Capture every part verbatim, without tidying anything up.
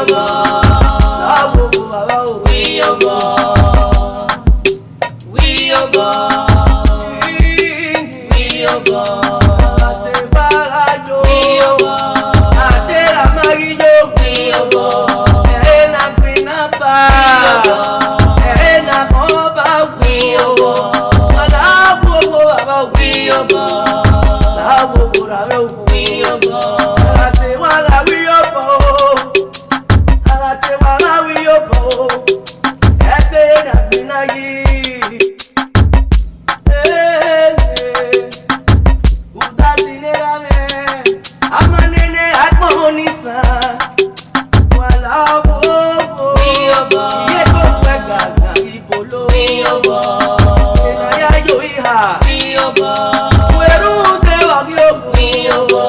Wi obọ, wi obọ, wi obọ. Wi obọ, wi obọ. Ẹre na gbinna ba, ẹre na khọn ba wi obọ. Ọla wu owo baba wi obọ. Ọla wu owo ra vbe wi obọ. Ẹgha te wa gha wi obọ. Agha te wa gha wi obọ, ẹse na gbinna yi. Ee, udazi ne ra mwẹ, a ma nene agbọn ni san. Wa la wo wo. Iye ko wẹ gagari bolo. Ena ya yo iha. Wẹ rhunmwuda evba ghi ogun.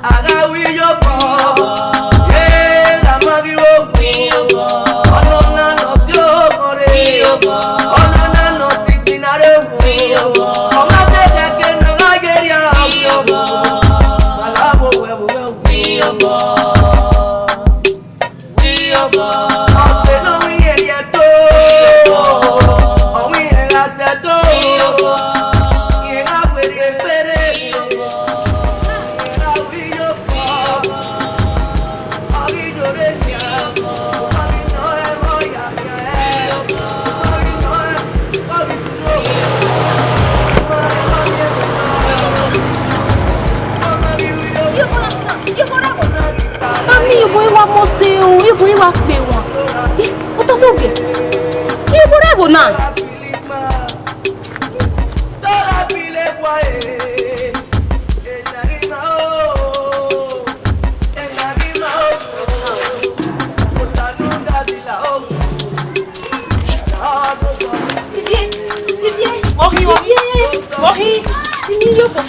A gha wi iyobọ, ee, a ma ghi ru ogun. Ọnọna ne ọ si oghọn rre, ọnọna ne ọ si igbinna rre ogun. Ọ ma te dẹke ne ọ gha ye rria ogun. Wa la wo wẹ vbe ogun. Ọ sẹ ne ọ ru irẹn rhie ẹto, ọ ru irẹn gha sẹ ẹto, irẹn gha werriẹ ekpere. Ami, iyobọ i wa mose o, iyobọ i wa kpe wan. Ih, u ta sẹ ogie? Iyobọ rre ẹvbo na. Ivie, ivie, ivie, ivie, ivie, iyobọ.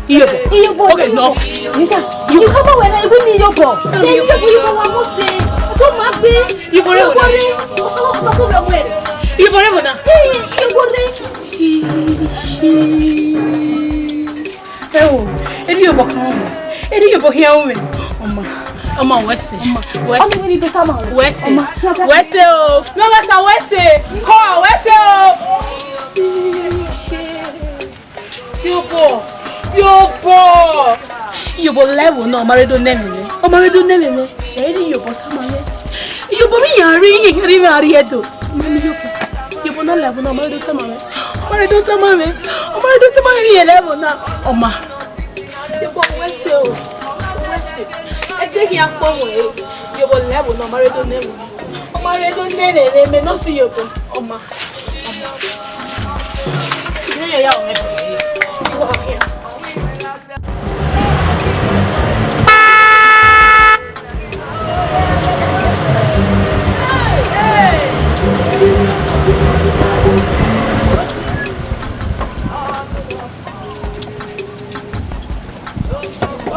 Iyobọ. Iyobọ. Okay, no. Nisa, you come over here, we need iyobọ. Then iyobọ, iyobọ wa mose. Ọtọ ma gbe. Iyobọ rre ẹvbo na. Iyobọ rre. Ọtọ, ọtọ, ọtọ, ọtọ. Iyobọ rre ẹvbo na. Ee, iyobọ rre. Ẹ wo, erha iyobọ kan mwẹ, erha iyobọ khian mwẹ. Ọ ma, ọ ma, wẹ sẹ, wẹ sẹ, wẹ sẹ, wẹ sẹ o, wẹ sẹ, wẹ sẹ, wẹ sẹ o. Iyobọ, iyobọ, iyobọ la ẹvbo na, ọ ma rre do nẹ mwẹ nẹ, ọ ma rre do nẹ mwẹ nẹ. Erha iyobọ tama mwẹ. Iyobọ vbe iran rri, iran rri mwẹ a rrie do. Mami iyobọ. Iyobọ na la ẹvbo na, ọ ma rre do tama mwẹ. Ọ ma rre do tama mwẹ. Ọ ma rre do tama mwẹ vbe iran la ẹvbo na. Ọ ma. Iyobọ wẹ sẹ o. Wẹ sẹ. Ẹse khian kpọ wẹ. Iyobọ la ẹvbo na, ọ ma rre do nẹ mwẹ. Ọ ma rre do nẹ mwẹ, mwẹ nọ si iyobọ. Ọ ma. Ọ ma. Iyobọ ya o mẹ. Iyobọ khian.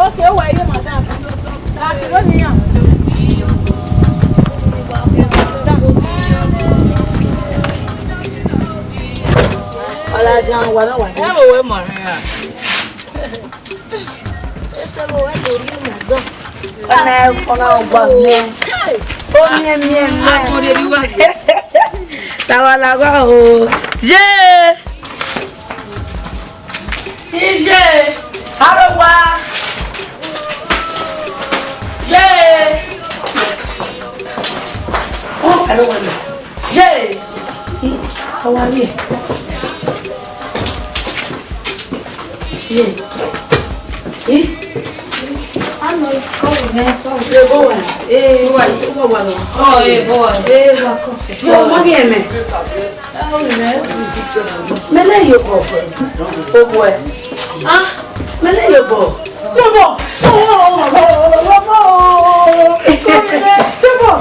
Okay, wẹ ye madam. Akiro ni yan. Ọla jan wa na wa. Ẹ wo wẹ Maria. Ọna, ọna ọgba mẹ. O miẹn miẹn mẹ. Tawa lagha o. Ye. Iye. Aro wa. Ye. O, aro wa. Ye. I, ọ wa ye. Ye. I. Ano, kọ nẹ, kọ. Ye, bo wa. Eh, wa, wa, wa. Oh, eh, bo wa. Eh, wa kọ. Yo, mo ni eme. Mẹ lẹ ye obọ. Obọ ẹ. Ah, mẹ lẹ ye obọ. Ye obọ. Ye obọ. Ye obọ.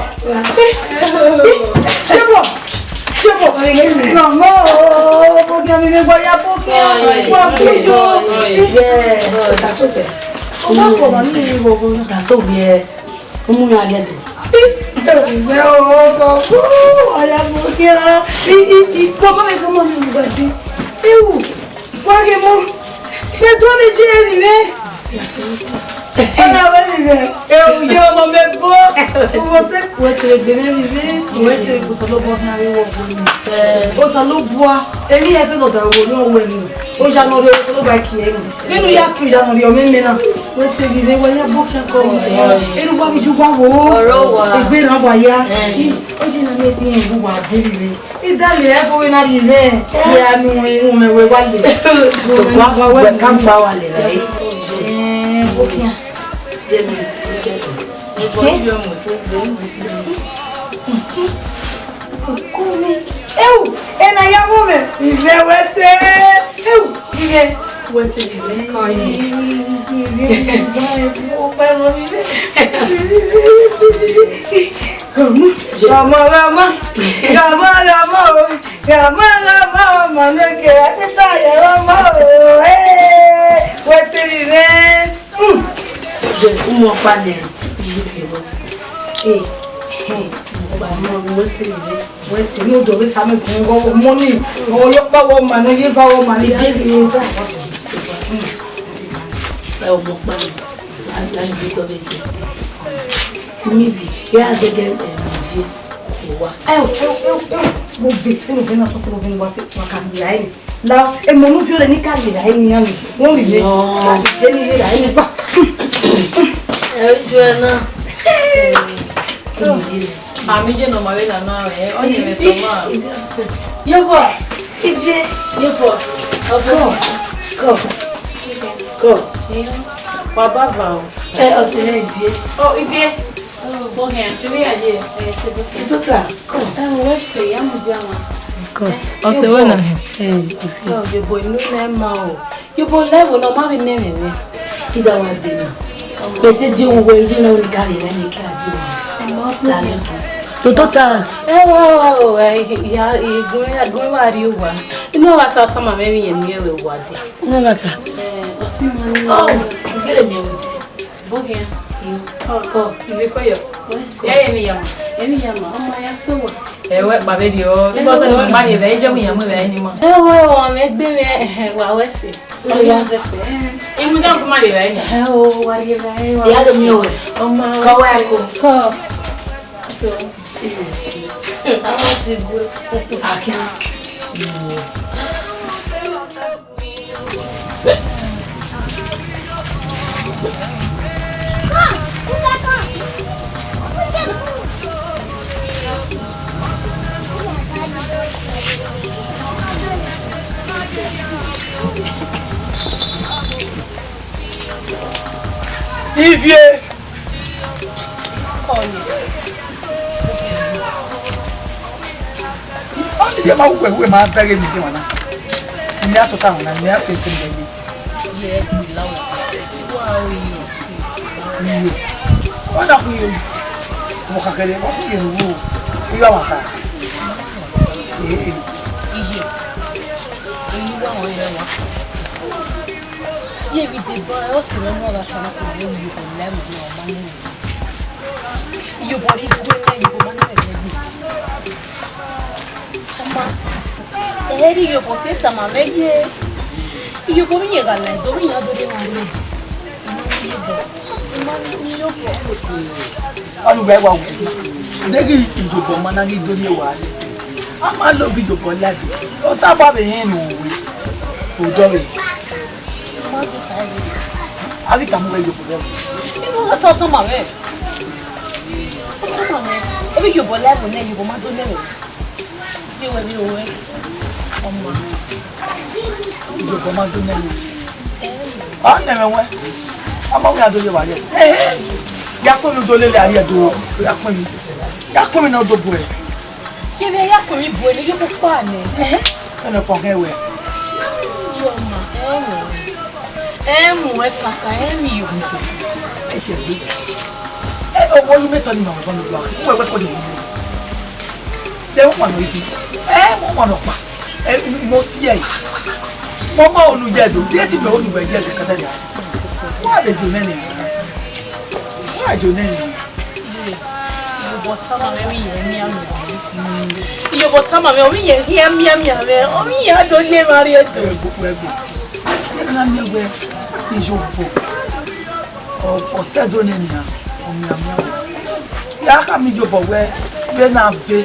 Ye obọ. Nọ, nọ, obọ gha mi vbe gua ya bo gha. Wa bi yo. Yeah. That's okay. Ọmọ kọ ma ni wo wo. That's okay. Umu ya rhie do. Ẹ o, ọkọ, aya mo kira. I, i, i, kọmọ mi, kọmọ mi, mo gbàgbé. Ewu, wa ghe mo. Ẹ tó mi jẹ ẹni rẹ. Ọ̀nà wẹ̀ mi rẹ̀. Ẹ ò yẹ ọmọ mi bọ́. Wẹ sẹ gbe mwẹ vbe, wẹ sẹ gbe Osanobua na vbe wọ wẹ ni. Osanobua, emwi hia fẹ ne ọ da ro ne ọ wẹ ni. Oya ne ọ rhie Osanobua kie ni. Vbene u ya kie oya ne ọ rhie ọmọ mwẹ na. Wẹ sẹ vbe mwẹ, wẹ ya bọ khian kọ mwẹ. Erha uwa vbe ju uwa wo. Ọrọ uwa. Egbe na wa ya. Eh. I, o ji na mẹ ti yẹn bu wa de vbe mwẹ. I da lele ẹvbo vbe na rhie mwẹ. Wẹ a nu irun mwẹ wẹ wa le. Wa, wa, wẹ ka gba wa le ra e. Eh, bọ khian. Okone. Eu, ena ya mu mwẹ, ivẹ wẹ sẹ. Eu, ivẹ wẹ sẹ, ivẹ. Kọ yin. Ivẹ, ivẹ, ọpẹ rọ ivẹ. Gọmọ, gọmọ, gọmọ, gọmọ, o. Gọmọ, gọmọ, ọmọ ne ke, akita ye ọmọ, o. Eh, wẹ sẹ, ivẹ. Hmm. Je, umu ọkpa nẹ, iye ke bọ. Eh, eh, ọkpa mọ, wẹ sẹ ivẹ, wẹ sẹ, ne odọ vbe sa mwẹ gun, wọ mọ ni, wọ yọ ọkpa wọ ma nẹ, ye va wọ ma nẹ, ye va. Ẹ, umu ọkpa nẹ, a, a, ye dọ vbe ke. Mi vi, ya zẹdẹ, ẹ, mi vi, wa. Ẹ, ẹ, ẹ, ẹ, mo vi, mo vi na, mo vi na, wa ke, wa ka mi ya, ẹ. La, emọ ne u viọ rre ne I ka rhie ra ẹre ne iran ni, wẹ rhie. Yọ. Eni rhie ra ẹre ne I gba. Ẹ, ojú ẹ náà. Àmì jẹ́ nọ ma vbe nana rẹ̀, ọ yẹ mẹ sọ ma. Yọbọ, ivie. Yọbọ, ọbọ. Kọ, kọ, kọ. Wa baba o. Ẹ, ọsẹ rẹ ivie. Ọ, ivie. Ọ, bọ hẹn, tẹmẹ ya ye. Ẹ, tẹmẹ. Tota, kọ. Ẹ, wẹ sẹ, ya mu dia ma. Kọ. Ọsẹ wẹ na hẹn. Ẹ, ivie. Ọ, yọbọ, inu nẹ ma o. Yọbọ, level ne ọ ma vbe nẹ mwẹ mwẹ. Ida wa de na. Bẹtẹ je wo wẹ, je na ni ka rhie ra ẹre ke a de na. Lale. Tota. Ẹ wa wa o, ẹ, ya, igun, igun wa rrie owa. Inu ọ gha ta, ọ tama mwẹ vbe iyẹn miẹn vbe owa dia. Unu gha ta. Ẹ, ọ si ma ni. Oh, ugele miẹn vbe. Bọ hia. Yo. Kọ, kọ. Ivie kọ yọ. Let's go. Ya ye emwi ya ma. Emwi ya ma, ọ ma ya sẹ owa. Ẹ wẹ kpa vberriọ. Ibo sẹ ne ma rhie vbe, je mu iyan mu vbe ni ma. Ẹ wẹ, ọ mẹ gbe mwẹ, ẹhẹn, wa wẹ sẹ. Oya. Imudia gu ma rhie vbe ni. Ẹ o, wa rhie vbe, wa. Ya do mi o. Ọ ma. Kọ wẹ ko. Kọ. So, a ma si gu. Akia. Ivie. Ọ ni ma wẹ wẹ ma bẹghe mi de wana sa. Mi a tota wana, mi a se ke mi. Ye, mi la wa. Wa o yo si. Iyo. Wa da ku iyo. Mo ka kere, wa ku iyo wo. Iyo wa sa. Eh, eh. Iye. Eyi wa wọn yẹ wa. Ye mi deba, ọ sẹ mwẹ mu ọgha tama te mwẹ mu iyobọ la mu ọmọ ni. Iyobọ ni due nẹ, iyobọ ma nẹ mwẹ gbe. Tama, ẹ ri iyobọ te tama mwẹ ye. Iyobọ vbe iyẹn gha la ẹdẹ, vbe iyẹn a do rre emwa rre. Iyobọ, ima ni iyobọ. Ọni wẹ wa wu. Deghẹ iyobọ ma na ghi do rrie wa. A ma lo ghi iyobọ la ẹdẹ. Osa ba vbe hin ne uwe. Odọ vbe. A ghi tama uwẹ iyobọ rẹ. Ibo gha ta ọtama mwẹ? Ọtama mwẹ. Ebe iyobọ la ẹvbo nẹ, iyobọ ma do nẹ mwẹ. Ye wẹ vbe owẹ. Ọma. Iyobọ ma do nẹ mwẹ. A nẹ mwẹ wẹ. A ma wẹ a do ye wa ye. Eh, ya kpe mi do lele a ye do. Ya kpe mi. Ya kpe mi ne ọ do bu ẹ. Ye vbe ya kpe mi bu ẹ ne, ye kpe ukpa nẹ. Ẹhẹn, ẹnẹ kpọ ghẹ wẹ. Ye ọma, ẹ mu. Ẹ mu ẹ kaka, ẹ mu yo. Ẹ kẹ gbe. Ẹ, ọwọ yi mẹtọ ni ma wẹ bọ mi gba. Wẹ wẹ kọ ni. Ẹ mu ọmọ nọ ibi. Ẹ mu ọmọ nọ kpa. Ẹ, mo si ẹ. Mo ma onu yẹ do. Diẹ ti mẹ onu wẹ yẹ do kada ya. Wa be jo nene. Wa jo nene. Iyobọ tama mwẹ, ọ vbe iyẹn mianmian mwẹ. Iyobọ tama mwẹ, ọ vbe iyẹn khian mianmian mwẹ. Ọ vbe iyẹn a do ne emwa rrie do. Ẹgbe, ẹgbe. Ẹ na miẹn wẹ iyobọ. Ọ, ọ sẹ do nene nian, ọ mianmian mwẹ. A ka miẹn iyobọ wẹ, vbene a ve,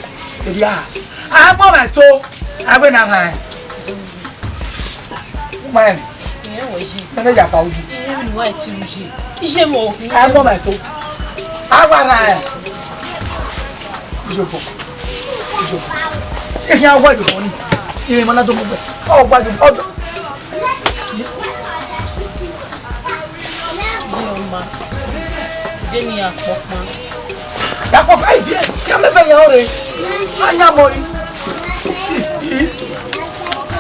erriọ a. A mọ mwẹ to, a wẹ na rhan. Mẹ, Ìyẹn wọ yi. Mẹ ne ya fa uyi. Ìyẹn ni wa ti uyi. Iye mo. A mọ mwẹ to. A wa rhan. Iyobọ. Iyobọ. Ti ehia wa iyobọ ni. Ìyẹn ma na do mu gbẹ. Ọ wa iyobọ. Ọ do. Ọmọ, jẹ ne iran kpọkpan. Ya kpọkpan ivie, ya mẹ vẹ yan ọre. A yan mọ yi.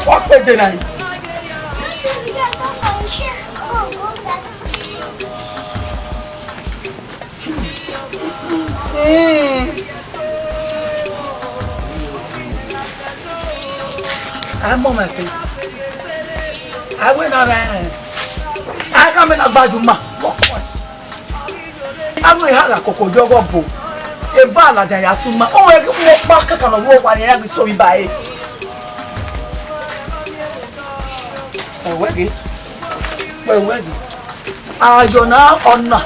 Wa kpe de na yi. A mọ mwẹ ke. A wẹ na rẹn. A ka mẹ na gbajuma. Anu eha gha koko jọ ọghọ bo. Eva ladian ya suma. O wẹ ghi mu ọkpa kaka nọ ru owa ni ya ghi so vbe ba ẹre. Ẹ wẹ ghe. Ẹ wẹ ghe. Ayọ na ọna,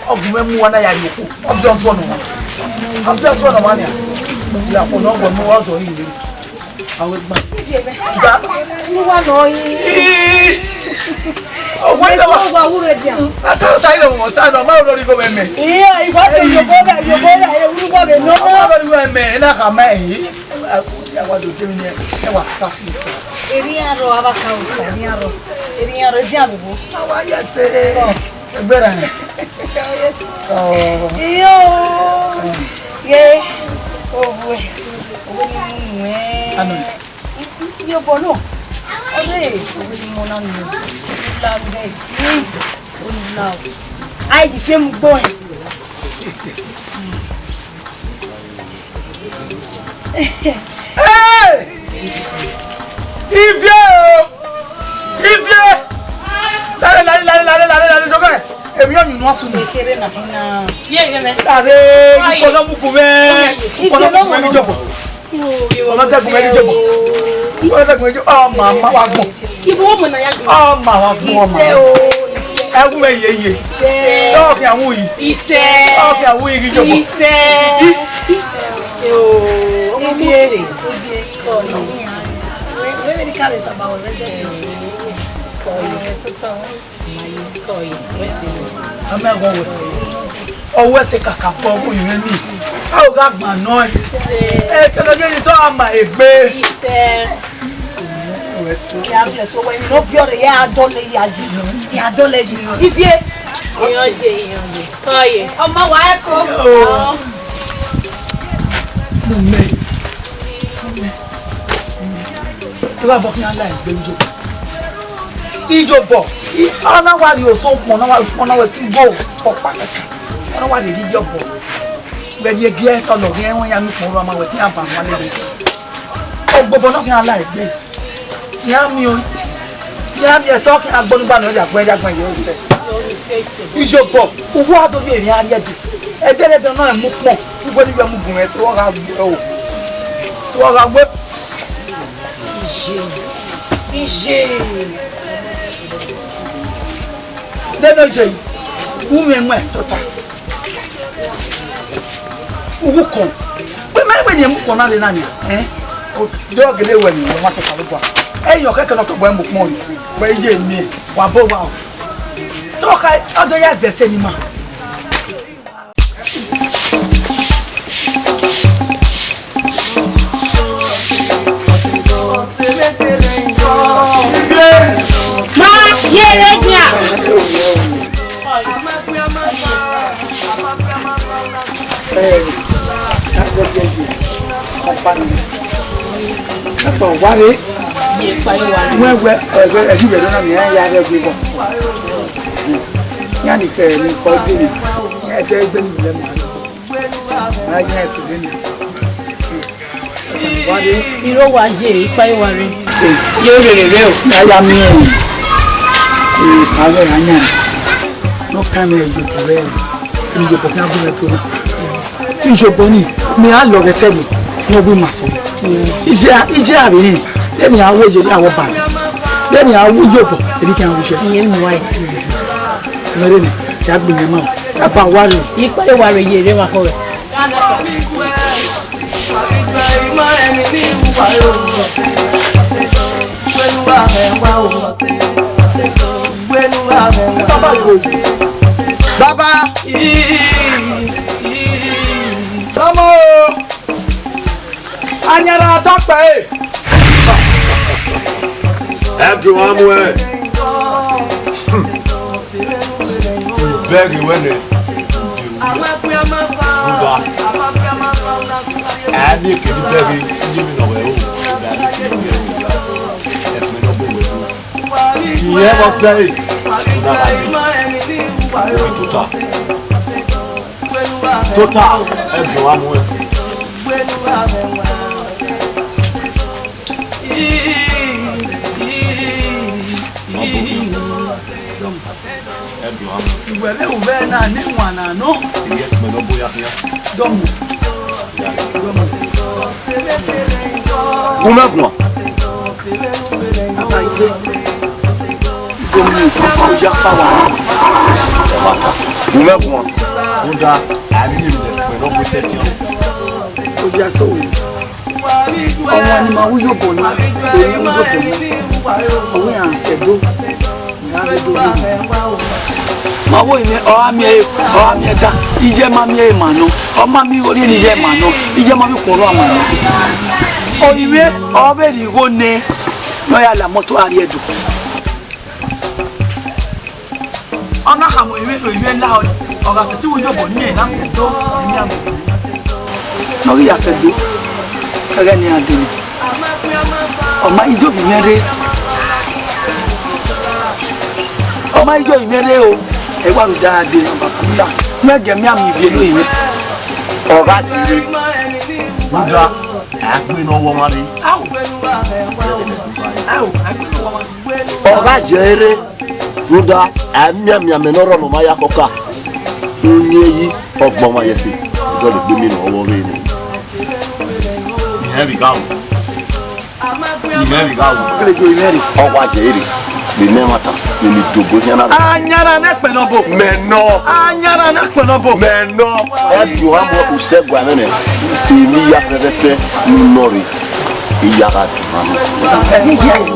ọ gu mwẹ mu uwa na ya ye okhuo. Ọ just one ọmwa. Ọ just one ọmwa nia. Ya kpọnọ wẹ mu uwa ọzọ ri rre. Awe gba. Ja. Uwa nọ yi. Ii. Ọwọ ẹ sọ wa. Uwa wure dia. Ata sa ilo mo sa no ma lo ri go meme. Iya, iwa to yo go da, yo go da, e uru go be no. Ọmọ lo ri go meme, na ka ma yi. Ẹ wa do de mi ni, ẹ wa ka fi fo. Eri aro aba ka usa, eri aro. Eri aro dia bebo. Awa ye se. Egbera. Iyo. Ye. Owe. Owe ni mu ẹ. Amen. Yo bono. Owe, owe ni mo na nu. La nde. Ni. Ola. Ai di fe mu gbo. Hey! Ivie o! Ivie! Lare, lare, lare, lare, lare, lare, dogẹ. Èmi yóò yìn wọ́n sùn. Kékeré nà fi na. Yé, yé, mẹ. Lare, kò lọ mú gùn mẹ́. Kò lọ mú gùn mẹ́ ní jọ̀bọ̀. Kò lọ dẹ́gùn mẹ́ ní jọ̀bọ̀. Kò lọ dẹ́gùn mẹ́ ní jọ̀bọ̀. Ọ, màmá wa gbọ̀n. Ibo wo mọ na ya gbọ̀n? Ọ, màmá wa gbọ̀n, màmá. Ise o, ise. Ẹ wú mẹ́ yeye. Ise. Tọ́ọ̀kì àwọn yìí. Ise. Tọ́ọ̀kì àwọn yìí jọ̀bọ̀. Ise. Ise o. Ọmọ Mose. Ama ẹghẹ ọwẹ ẹse, ọwẹ ẹse kaka bọ ọghe uyinmwẹ ni, a gha gban nọ ẹn. Ise. Ẹkẹnẹ ọghe ni tọ a ma egbe. Ise. Ọwẹ ẹse. Ya bless ọwẹ ni, ne ọ viọ rre, ya dọlẹ ya yi, ya dọlẹ yi. Ivie. Iyan ye, iyan ye. Kọye. Ọmọ wa ẹko. Yo. Mumẹ. Mumẹ. Ẹ wa bọ khian la egbe yo. Iyobọ, i, ọ na wa rhie oso ukpọn, ọ na wa, ọ na wa si go ọkpa kaka, ọ na wa rhie iyobọ. Vbe rhie gie tọ lọ ghe ẹmwẹ ya nu ukpọn rua ma wẹ te iran ba wan lele. Ogbobọ nọ khian la egbe. Iran miẹn o, iran miẹn ẹsẹ ọ khian gbọnu ba nọ ya gbẹn ya gbẹn ye ose. Iyobọ, uwu a do rhie emwi a rhie ẹdẹ. Ẹdẹ rẹ dẹ nọ mu ukpọn, ugbẹn ni wẹ mu bun ẹse ọ gha gbe o. So ọ gha gbe. Iye. Iye. Dede oye, u mwẹ ẹmwẹ tota. Uwu kọn. Wẹ ma wẹ ne mu kọn na le na nia, eh? O, de ọ gele wẹ ni, wẹ ma tota lobua. Ẹ yọ kẹkẹ nọ tọgbọ mu kọn ni. Wẹ ye ni, wa bo wa o. Tọ ka, ọ do ya zẹ ẹse ni ma. Ma yere dia. Ẹ, that's a good idea. Ọkpa ni. Ẹgbẹ́ wa rèé. Wọ́n wẹ ẹgbẹ́ ẹ̀jú bẹ̀rẹ̀ náà nìyẹn ya rẹ̀ gbé bọ̀. Yanni kẹ ẹni kọ dé ni, ẹgbẹ́ ẹgbẹ́ ni ìlẹ̀ mọ̀. Ara yẹn ẹ̀kọ́ dé ni. Wá dé. Irọ́ wa ye, ipa yẹn wa re. Yóò rèrè rẹ o. Yaya mi ẹ̀ ẹ̀ kàwé anya. No kind of ejoko rẹ. Ejoko kí a bú rẹ tó náà. Ijobọ ni, mi a lọ ghe sẹrriọ, ne ọ gbe ma sẹ. Ije, ije a vbe rẹn, de mi a ru oye, de awọ ba mi. De mi a ru iyobọ, eni kan ru iṣẹ. Iye mi wa iti. Mẹrẹ ni, ya gbe yẹn ma o. Ya ba wa rẹ. Ipa ye wa rẹ ye, rẹ wa kọ rẹ. Baba, baba. Ọmọ o. Anyara tọkpẹ e. Ẹ fi ohan mu ẹ. Ibẹghe wẹ nẹ. Ruda. Ẹ miẹn ekene ibẹghe, iye mi nọ wẹ o. Ẹkpẹn nọ bọ wẹ. Iyẹn vbe ọ sẹ ẹre, na gha dee. Tota. Tota, ẹ gie ohan mu ẹ. Ẹ gie ohan mu ẹ. Uwẹ vbe ru vbe na ne iwan na nọ. Iyẹn ẹkpẹn nọ bọ ya khian. Dọmọ. Gu mwẹ guan. Gu mwẹ guan. Rhunmwuda, a miẹn emwi ne ẹkpẹn nọ bu sẹtin. Oya so. Ọmwa ne ima ru iyobọ na, emwi ne ru iyobọ na, ọ wẹ iran sẹ do. Ma wo ine, ọ gha miẹn, ọ gha miẹn da, iye ma miẹn ma nọ, ọ ma miẹn igho rhie ne iye ma nọ, iye ma miẹn ukpọn rua ma nọ. Orinmwẹ ọ vbe rhie igho nẹ, ne ọ ya la moto a rrie Ẹdo. Ọ na khama orinmwẹ, orinmwẹ la, ọ gha sẹtin ru iyobọ ne irẹn na sẹ do, emwi a miẹn. Ne ọ ghi ya sẹ do, ẹghẹ ne iran dee. Ọ ma iye ovbi mwẹ rre. Ọ ma iye ovbi mwẹ rre o. Ẹ wa rhunmwuda ra dee nọ, baba, rhunmwuda. Mẹ gẹ miẹn miẹn ivie ne orinmwẹ. Ọ gha dee rre. Rhunmwuda, a gbe ne ọ wọ ọmwa rre. Ao. Ao, a gbe ne ọ wọ ọmwa rre. Ọ gha ye ẹre rre. Rhunmwuda, a mianmian mẹ ne ọ rrọọ ne ọ ma ya khọka. Uyinẹn yi, ọgbọn ọmwa ye ẹse. Dọlegbe mi ne ọ wọ vbe ne. Ihẹn vbe gha ru. Imẹ vbe gha ru. Kele jo imẹ rre. Ọ wa ye rre. Vbe imẹ ẹmwata, vbe ne I dobo khian na. Anyara ne ẹkpẹn nọ bo. Mẹ nọ. Anyara ne ẹkpẹn nọ bo. Mẹ nọ. Ẹ gie ohan mu usẹ gua mwẹ nẹ. Emwi ya fẹfẹfẹ ne u nọ rre. I ya gha gie ohan mu.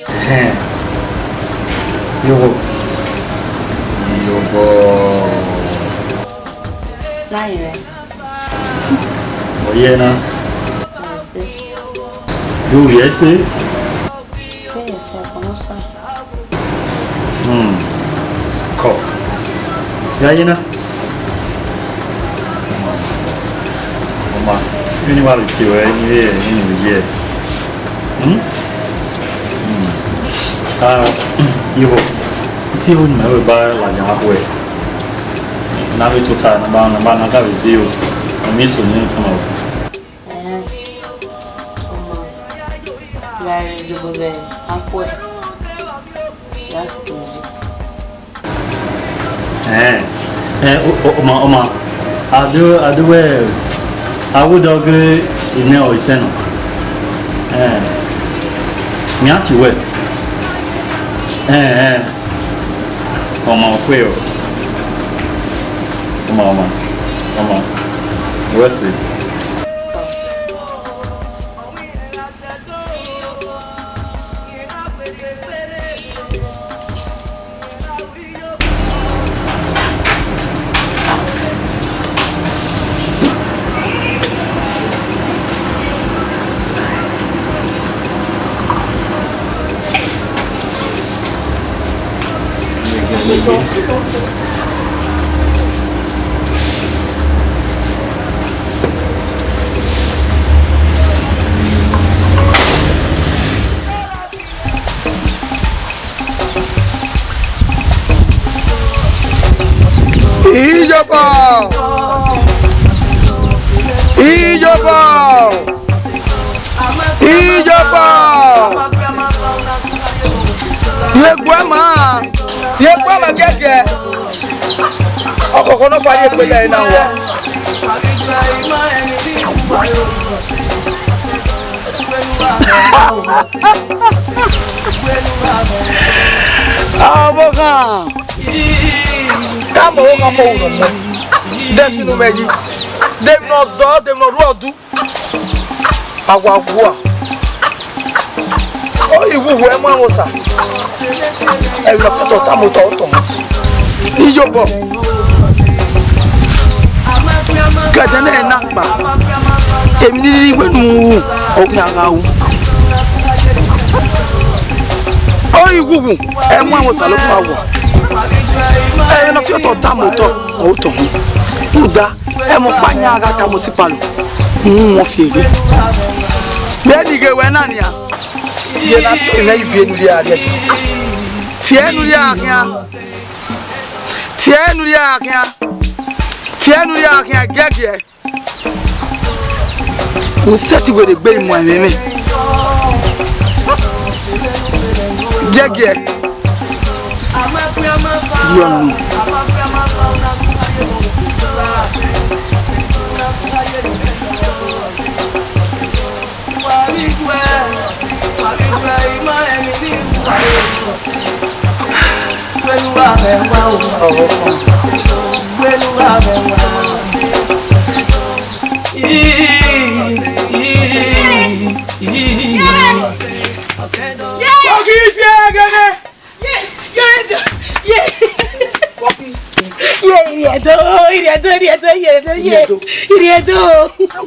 Ẹhẹn. Iyobọ. Iyobọ. Láyé rẹ. Ọ ye na. Ẹ sẹ. Yóò rí ẹ sẹ. Bẹ́ẹ̀ sẹ, ọmọ sá. Hmm. Kọ. Ya ye na. Ọma, vbene wa vbe tie ruẹ ni vbe ẹrinmwi ye? Hmm? Hmm. Ah, Iyobọ, I tie ru ne imẹ vbe ba ladian vbe akhuẹ. Ne a vbe tota, ne a ba, ne a ba, ne a gha vbe zẹ o. Emwi eso ne I tama ruẹ. Ẹhẹn, ọma, gha re iyobọ vbe akhuẹ, ya sẹ kemwi ye. Ẹn, ẹn, ọ, ọ, ọma, ọma, a do, a do wẹ, a wo dọ ghe, imẹ ọ isẹn nọ. Ẹn, mia tie uwẹ. Ẹn, ẹn, ọma, ọ kue o. Ọma, ọma, ọma, wẹ sẹ. Ọkọkọ ne ọ fa ye egbe lẹ na wa. Ọvbokhan, tama ọvbokhan ma wu nọ mọ. De ẹtin ne u mwẹ yi? De emwi ne ọ zọ, de emwi ne ọ rhuẹ ọdu? A wa wua. Ọ i wuwu ẹmwẹ amwẹ Osa. Ẹvbo ne ọ fiotọ tama otọ, otọ. Iyobọ. Kẹdẹ ne ẹ na kpa. Emwi ne I rhirhi wẹ ne u ru, ọ khian gha ru. Ọ i wuwu ẹmwẹ amwẹ Osa lọkpa wua. Ẹvbo ne ọ fiotọ tama otọ, ọ otọ. Rhunmwuda, ẹmwẹ ọkpa yan gha tama osikpalo, uhunmwu ọ fi eghe. Vbene I ghe wẹ na nian, ye na tie mwẹ ivie ne u rhie a ghe. Tie ne u rhie a khian. Tie ne u rhie a khian. Tie ne u rhie a khian giẹgiẹ. U sẹtin werriegbe mu ẹmwẹ mwẹ. Giẹgiẹ. Rhie ọnu. Ye, ye, ye, ye. Ye, Iriedo, Iriedo, Iriedo, ye, Iriedo, ye. Iriedo. Iriedo.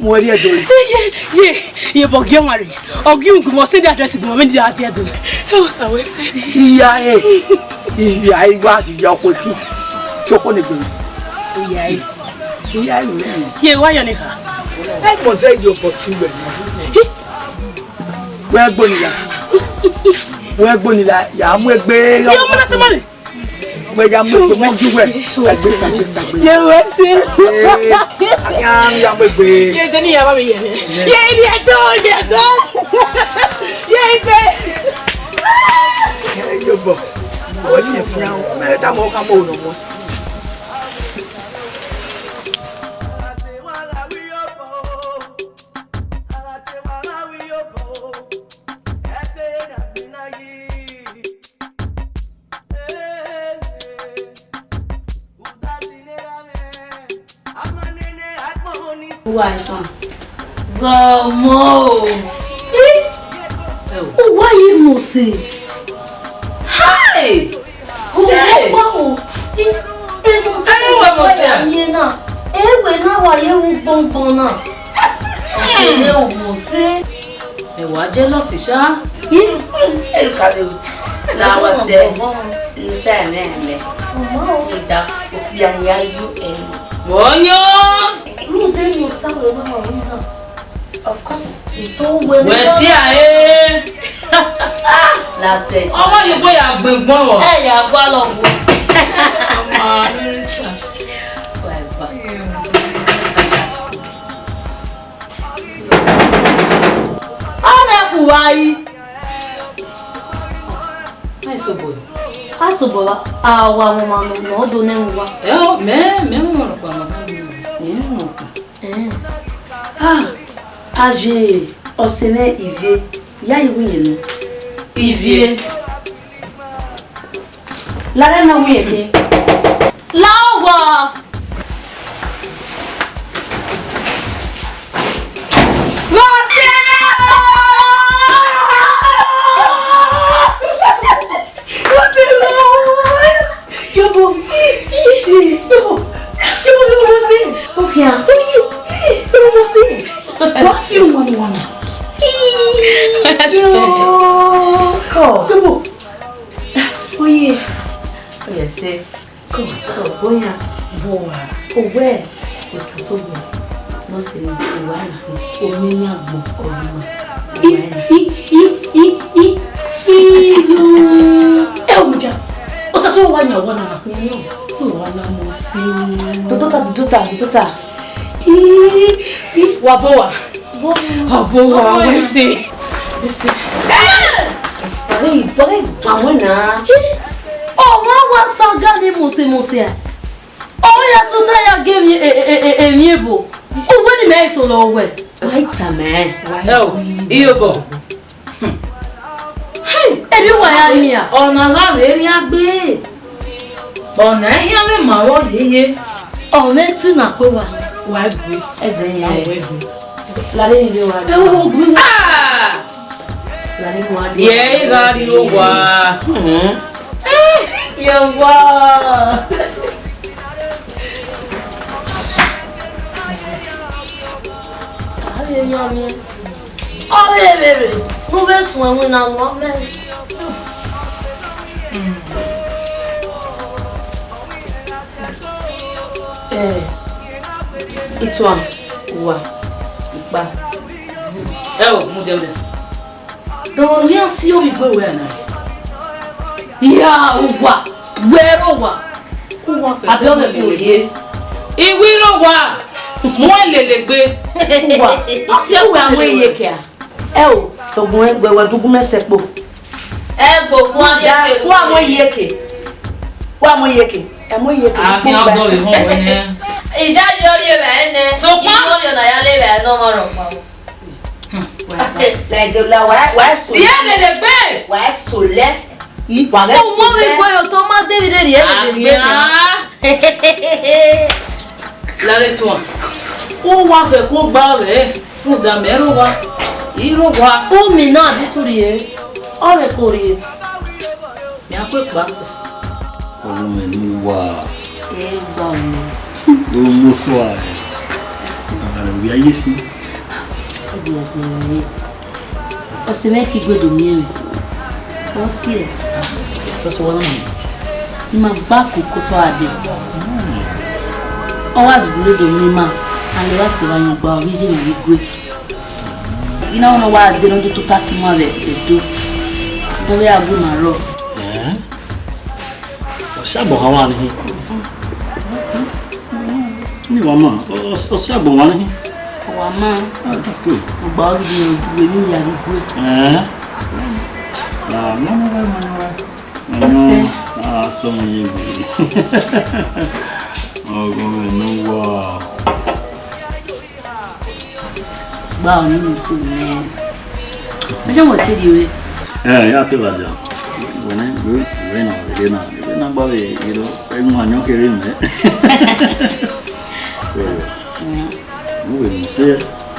Mo Iriedo. Ye, ye, ye, bọ gie ọmwa rre. Ọ gie ugun mọ send address gun mọ vbene I ya die do. Ẹ o sa wẹ sẹ. Iya e. Iya e wa ya okhuo ki. Soko ne gbe. Iya e. Iya e nẹ. Ye wa yọ ne kha. Ẹ mọ zẹ yo bọ ti wẹ. Wẹ gbonila. Wẹ gbonila, ya mu egbe. Ye ọmọ na tẹ mọ rẹ. Wẹ ya mu egbe, mu ju wẹ. Tagbe, tagbe, tagbe. Ye wẹ si. Tagbe. Aya ya mu egbe. Ye de ni ya ba mi ye. Ye ni edo, ni edo. Ye ite. Ẹ yo bọ. Wẹ ti fian o. Mẹ ta mo ka mo no mo. Uwa ẹfan. Gọmọ o. Uwa ye mose. Hai! Shey! Gọmọ o. Ẹmose. Ẹmose. Ẹmose. Ẹmose. Ẹmose. Ẹmose. Ẹ wa jealous sha. Ẹ ru ka vbe ru. La wa sẹ. Ni sẹ mẹ mẹ. Ida, okpia ni ya yu ẹ. Wọ yan. Ru de ni osa wẹ wa wa wi na. Of course. Ito wẹ. Wẹ si a e. La sẹ. Ọmọ ni ko ya gbẹngbọn wọ. Ẹ ya gua lọ wo. Ọmọ, very true. Whatever. Ọrẹ khuwa yi. Ai, sobọ. A sobọ wa, a wa wọn ma nọ, nọ do nẹ wa. Ẹ o, mẹ, mẹ wọn kpa ma ka mi. Mẹ wọn kpa. Eh. Ah, aye, ọse mwẹ Ivie, ya yi wi yẹn nọ. Ivie. Lare na wi yẹn. La owa. Yọbọ, yọbọ, yọbọ, yọbọ, yọbọ, Rosie. Okhian. Yọbọ, Rosie. Wa fi ọmọ ni wana. Yo. Kọ. Yọbọ. Oye. Oye sẹ. Kọ, kọ, oya, bọ wa, owẹ, otu sogbe, nọ sẹ ni, owa na, omi ni agbọn, ọmọ, owa na. I, i, i, i, iyo. Ẹ o, mudia. Ota so wa nya wa na, ni no. Wa na mo si. Dodota, dodota, dodota. I, i, wa bọ wa. Bọ wa. Wa bọ wa, we si. We si. Bari, bari, wa mo na. Ọmwa wa sa ga ni mose mose a. Ọ ya tota ya ga emwi, e, e, e, emwi ebo. Uwẹ ni mẹ eso lọ wẹ. Wa i ta mẹ. Ẹ o, iyobọ. Hey, eri uwa ya nia. Ọna gha vbe rria gbe. Ọna ehia vbe ma vbọ yeye. Ọ mwẹ ẹtin na kue wa. Wa gbe. Ẹzẹ ya. Wa gbe. Lare ni wa. Ẹ wo gbe. Ah! Lare ni wa. Ye gha rri owa. Hmm. Eh, ye wa. Ave ya mie. Ọ vbe vbe rre, ne u vbe suẹn winna wan mẹ. Eh, ituan, uwa, ikpa. Ẹ o, mu jẹ mẹ. Dọmọ ne u khian si ovbi igue ruẹ na. Ya uwa, wẹ rre owa. Uwa fẹ. Abi ọ vbe lele gbe. Iwe rre owa, mu ẹn lele gbe. Uwa, ọ si uwa mu iyeke a. Ẹ o, togun ẹgbẹ wẹ dugun mẹ sẹ kpo. Ẹ gbo kua iyeke. Kua mu iyeke. Kua mu iyeke. Ẹ mu iyeke. A khian dọlọ ehọ wẹ nẹ. Ìjà di ọrịa ẹvbo ẹnẹ. Sokpan. Ìwọ ọrịa na ya lele ẹvbo ẹnẹ ọmọ rẹ ọkpa. Like the la wa wa so. Diẹ lele gbe. Wa so lẹ. Wa ga so lẹ. Ọmọ mi kwe yo to ma David eri ẹ lele gbe. Lare tuan. U wa fẹ ko gba vbe. U da mẹ ro wa. I ro wa. U mi na bi tu rrie. Ọ vbe ko rrie. Mẹ a kue kpa sẹ. Ọmọ ẹnu wa. Ẹ gba ọmọ. Ló mú sọ ààrẹ. Ààrẹ òwe ayé sí. Ẹgbẹ́ ọ̀sẹ̀ rẹ̀. Ọ̀sẹ̀ mẹ́rin kí gbọ́dọ̀ mi ẹ̀rìn. Wọ́n sí ẹ̀. Tọ́sí wọn náà. Ni ma gba koko tọ́ adé. Ọ wa dùgbò lódò mi ma. Àlè wa sì ra yan gba orí jẹ́ ìrìn gbé. Ina ọ̀nà wa adé lọ́dún tó tá kí mọ́ rẹ̀ ètò. Wọ́n fẹ́ àgbo màá rọ̀. Ẹ́? Ọ̀sẹ̀ àgbọ̀n kan wà níhìn. Ní ìwà mọ̀, ọ̀sẹ̀ àgbọ̀n wà níhìn. Ọ̀wà máa. Ah, that's good. Ọgbà ọ̀gbìn ọ̀gbìn ní ìyàrá ìgbé. Ẹ́? Ah, no, no, no, no, no. Ọ̀sẹ̀. Ah, sọmọ yẹn gbé. Ọgbọ́n mi ló wà. Gba ọ̀nì mi sí mẹ́. Ọjọ́ wọ̀ tí di we. Ẹ, ya ti raja. Wẹ̀nẹ̀, wẹ̀, wẹ̀ na, wẹ̀ na, wẹ̀ na gba wẹ̀, you know, ẹ mú àyàn kéré mẹ́. Mo wẹ̀ mí sí ẹ.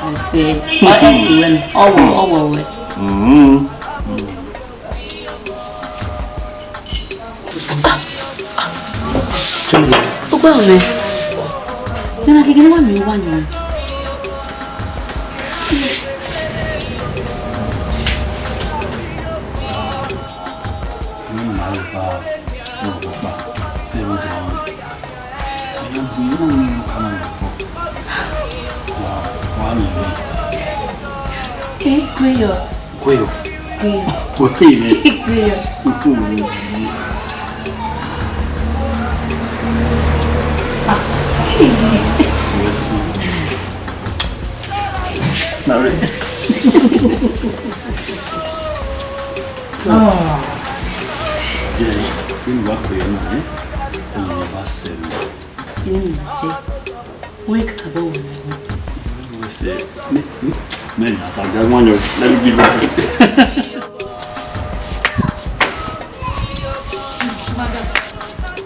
Ọ̀sẹ̀, ọ ẹ ti wẹ̀ nù, ọwọ̀, ọwọ̀ wẹ̀. Mm-hmm. Ọgbà ọ̀nà. Nana gẹ́gẹ́ ni wà mí wà yàn. Ní màá lè bá ọ̀rọ̀ pa sí ẹ̀rọ ìdè wọn. Ẹ̀yọ́ gbìyànjú ní ìlú kan náà lọ́pọ̀. Wà, wà mí rí. Ẹ kú yọ. Kweyo. Kweyo. Kweyo. Kweyo. Yes. Not really. Ah. Yeah, we work for you now, eh? You never send me. You need to. Wọ́n yẹ kàkà bọ́ wọ̀ ní. Wọ́n ṣe mí mí mẹ́rin àtàgà wọn yọ lẹ́nu bí bá.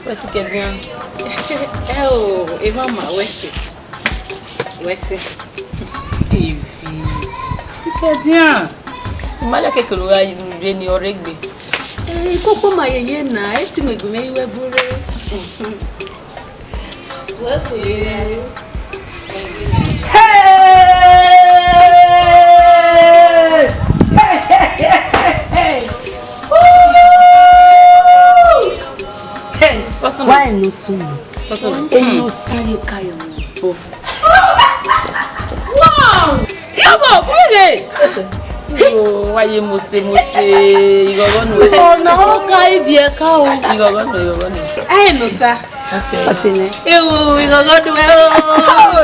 Wẹ́sì kẹ̀díàn. Ẹ o, ẹ má mà wẹ́sì. Wẹ́sì. Èvi. Sì kẹ̀díàn. Ìmọ̀lẹ́ kékeré wa rẹ ni ọ̀rẹ́ gbé. Ẹ kókó mà yẹyẹ nà, ẹ ti mọ̀ ìgbìmọ̀ yín wẹ́ búrẹ́. Wẹ kò yẹ rẹ. Hey! Hey, hey, hey, hey, hey. Woo! Hey, why no soon? What's up? Hey, no soon, you carry on. Wow! Yọbọ, kúrò dé. Yo, wáyé mose mose, ìgọ̀gọ̀ nù. Ọ̀nà ó ka ibi ẹ̀ka o. Ìgọ̀gọ̀ nù, ìgọ̀gọ̀ nù. Ẹ nù sa. Ọ̀sẹ̀. Ọ̀sẹ̀ nẹ. Ewu, ìgọ̀gọ̀ nù ẹ o.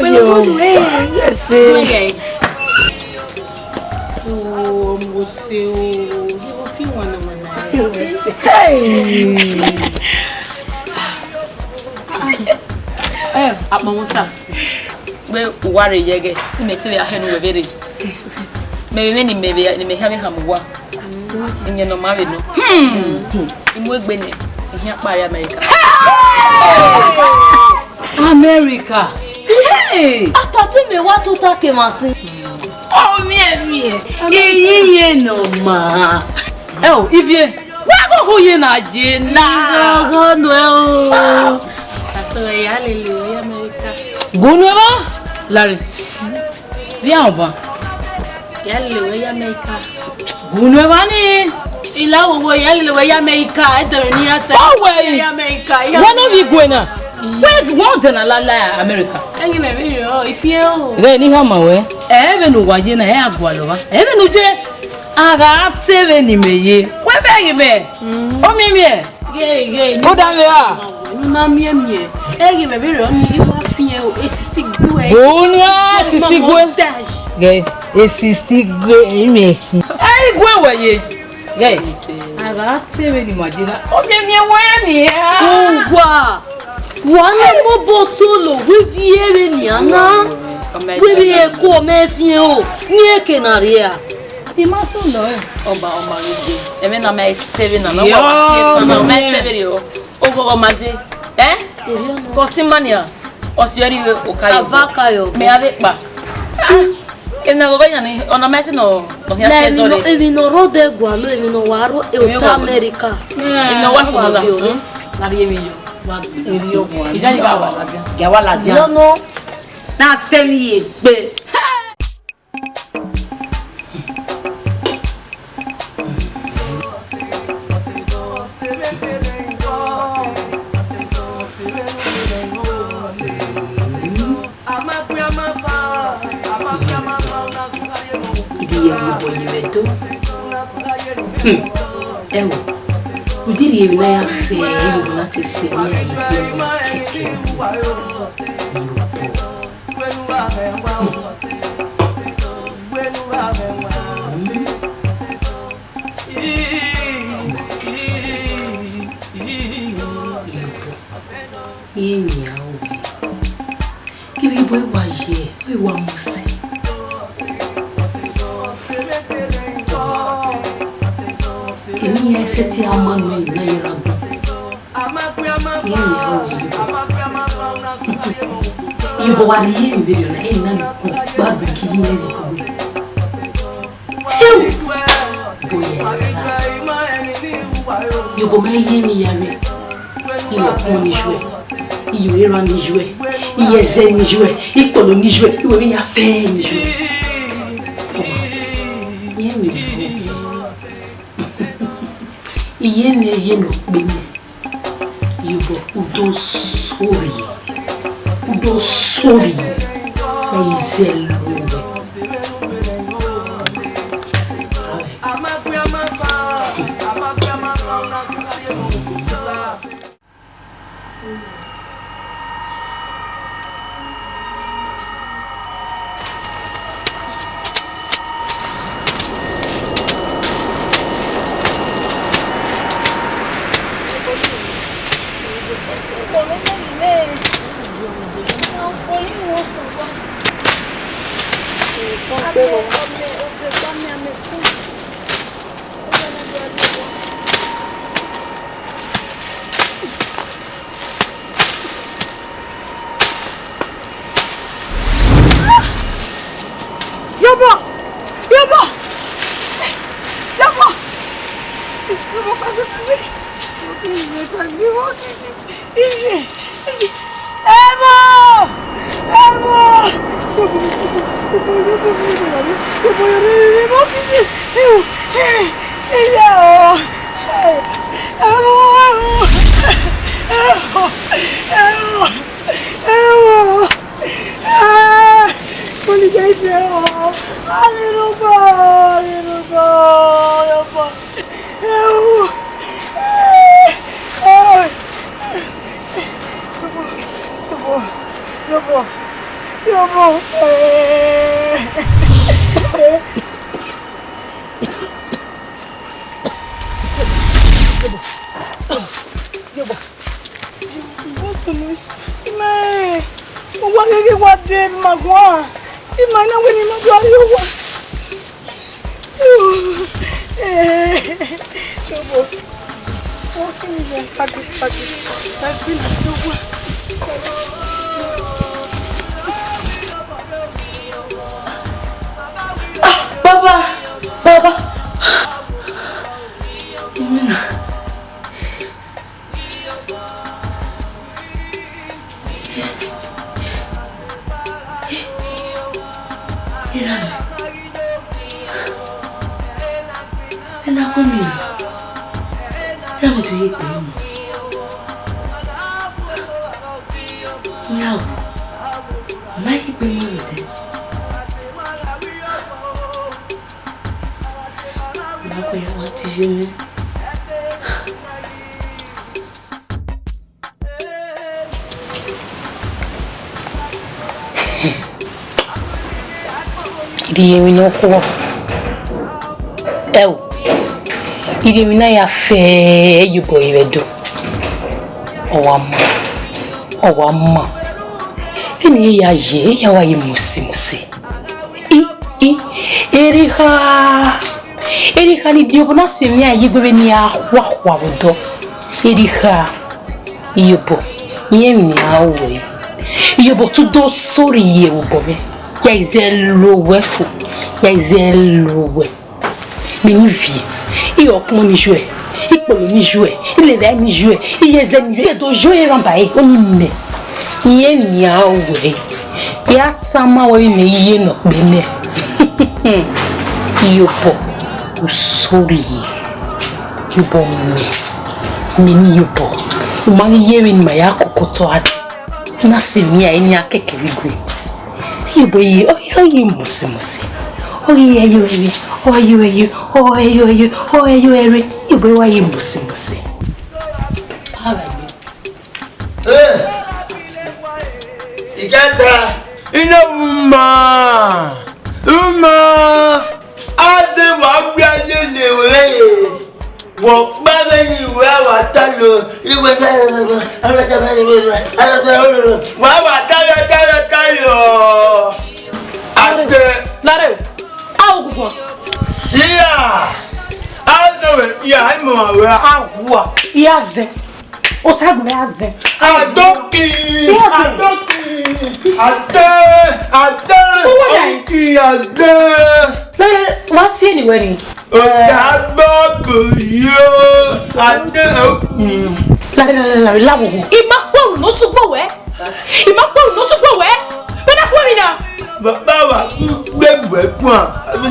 Ìgọ̀gọ̀ nù ẹ. Ẹsẹ̀. Ewu, mose o. Yóò fi wọn nà wọn nà ẹ. Hey! Eh, akpọnmwẹ Osa, wẹ uwa rre yẹghẹ, imẹ te vbe a hẹ ne uwẹ vberre. Mẹ vbe mwẹ ne imẹ vbe, ne imẹ khian vbe khama uwa. Iyẹn ne ọ ma vbe nọ. Hmm. I mu egbe nẹ, I khian kpa rre America. America. Hey! A ta te mẹ wa tota ke emwa sin. Ọ miẹn miẹn, iye iye ne ọ ma. Ẹ o, Ivie, wa ghọghọ ye na je na. Ghọghọ nuẹ o. Asọ ya lele wẹ ya America. Gunu eva, lare. Via ọba. Ya lele wẹ ya America. Gunu eva ni. Ila wowo ya lele wẹ ya America, ẹdẹrẹ ni ya ta. Ọ wẹ yi. Ya America, ya. Wa no vi gue na. Wẹ wọn dẹ na la la America. Ẹyin mẹ vbe rọ, ifiẹn o. Ghẹ ni ha ma wẹ. Ẹ vbe ne uwa ye na, ẹ a gualọ wa. Ẹ vbe ne u je. A gha te vbe ne imẹ ye. Wẹ vbe ghi mẹ. O miẹn miẹn. Ghe, ghe, ne u da vbe ra? Ne u na miẹn miẹn. Ẹ ghi mẹ vbe rọ ni, I wa fiẹn o, e sixty gue. Unu e sixty gue. Ghe, e sixty gue, imẹ. Ẹ i gue wẹ ye. Ghẹ, a gha te vbe ne ima je na. Ọ miẹn miẹn wẹ nian. Uwa, wa ne mobọ solo, wẹ viẹ vbe nian na. Wẹ vbe ko mẹ fiẹn o, ni eke na rria. I ma solo ẹre. Ọba, ọba ghe je. Ẹmwẹ na ma ẹse vbe na, na wa wa si ẹta na, ma ẹse vbe rriọ. Oghọghọ ma je. Ẹ? Kọ ti ma nian. Ọ si ẹre okayọ. Avakayọ. Mẹ a vbe kpa. Emwi ne a ghọghọ yan ni, ọna ma ẹse nọ, nọ khian si ẹzọ re. Emwi nọ rode gualọ, emwi nọ wa ro e ota America. Emwi nọ wa sunu la. Na rhie emwi yo. Wa rhie ọguan. Ija yi ga wa ladian. Ga wa ladian. No, no. Na se mi egbe. Ibi ye mu obọ ye vbe do. Hmm. Ẹ wo, udirri emwi na ya fe, ẹ wo na te se emwi ya ye do kẹkẹ. Hmm. Iye miẹn aro wẹ, kevbe ebo wa ye, ọ wa mu sẹ. Kevbe iran sẹtin a ma nọ emwi na ye ra gbọn. Iye miẹn aro wẹ, ebo wa rhie emwi vberriọ na, emwi na ni kpọnmwẹ, gba do ki iye mwẹ vbe kugbe. Ewu! Bo ye ra. Yobo ma ye emwi ya rre. Iye ọkpọn ni yuẹ, iye erhan ni yuẹ, iye ẹzẹ ni yuẹ, ikpolo ni yuẹ, iwẹ vbe ya fẹ ni yuẹ. Iye mwẹ rre. Iye ne ye ne ọ kpe mwẹ. Yobo, u do sorry, u do sorry, ẹ i zẹ lowẹ. Yobo! Yobo! Yobo! Yobo, pase, pase. Yobo, pase, pase. Ẹmwẹ! Ẹmwẹ! Yobo, Yobo, Yobo, Yobo, Yobo, Yobo, Yobo, Yobo, Yobo, Yobo, Yobo, Yobo, Ẹvbo, ẹvbo, ẹvbo, ẹvbo. Ah, Holy Ghost, ẹvbo. Arẹrugba, arẹrugba, arẹrugba. Ẹvbo. Ah, ah. Ẹvbo, ẹvbo, ẹvbo, ẹvbo. Eh. A na wẹ ne ima do rrie owa. Ah, Baba, Baba. Erha mwẹ, ẹ na gu mwẹ na, erha mwẹ do ye egbe mwẹ. Iran wu, ọ ma ye egbe mwẹ vbe odẹ. Ma gu ya wa te iye mwẹ. I rhie emwi ne ọ khuọ. Ẹo, I rhie emwi ne a ya fẹ Iyobọ vbe Ẹdo. Ọ wa ma, ọ wa ma. Vbene I ya ye, I ya wa ye mose mose. I, I, erha, erha ni Iyobọ na sẹ emwi a ye egbe vbene I a khua khua vbe odọ. Erha. Iyobọ, rẹn emwi ne I ru ẹre. Iyobọ, te u do sorry ye vbe obọ mwẹ. Ya i zẹ lo wẹ fo, ya i zẹ lo wẹ. Mẹ ne I viẹ, I ọkpọn ne I yuẹ, I kpolo ne I yuẹ, I lele ne I yuẹ, I ye ẹzẹ ne I yuẹ, I do yuẹ eran ba ẹre, ọni mẹ. Rẹn emwi ne I ru ẹre. I a tama ruẹ vbene I ye ne ọ kpe nẹ. Iyobọ, u sorry ye. Iyobọ mẹ, mẹ ne Iyobọ, u ma ghi ye vbene ima ya koko otọ a dee, na sẹ emwi a, eni a kẹkẹ vbe igue. Iyobọ ye, ọ ghi, ọ ghi ye mose mose, ọ ghi ye ẹyọ ẹre, ọ ghi ye ẹyọ, ọ ghi ye ẹyọ ẹre, ọ ghi ye ẹyọ ẹre, Iyobọ wa ye mose mose. Eh, igata, ina uma, uma, aze wa gbe aye ne we. Wo kpa vbe ni we wa ta lo, iwe na, wa wa ta lo, ta lo, ta lo. Ate. Lare, a oguguan. Iya, a do we, iya, ai mo wa we. A wa, iya zẹ. Osagunmẹ a zẹ. Adoki! Adoki! Ade! Ade! Oki ade! Wa tie ni wẹ ni. Ota gbọgbọ yo! Ade okun. Lare, lare, lare, lare, lawo. I ma kpọru ne ọ sugbo wẹ. I ma kpọru ne ọ sugbo wẹ. Wẹ na khuẹ emwi na. Baba wa gbe bu ẹkun a. A dọ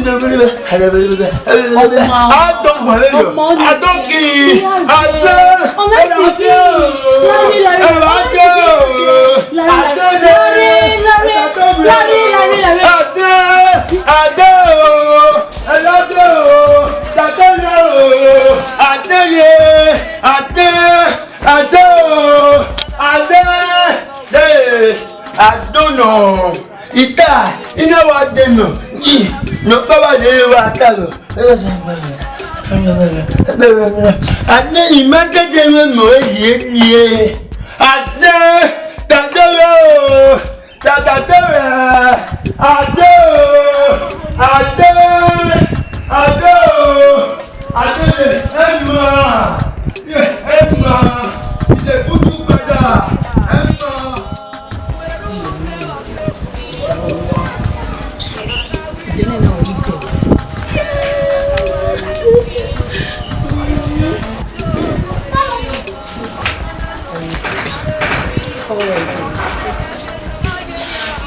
gbọn vbe yọ. A dọ ki. A dọ. Ọmọ ẹsìn bí. Lari, lari, lari, lari, lari, lari, lari, lari, lari, lari. A dọ. A dọ. A dọ. A dọ. A dọ. A dọ. Ade, ade, ade, ade nọ. Ita, ina wa de nọ. Yi, nọ baba de wa ta lọ. Ade, ima tete me mo ye ye. Ade, ade o. Tata tẹrẹ, ade o, ade, ade o, ade, ẹma, ẹma, ìdẹ̀kùtù padà, ẹma.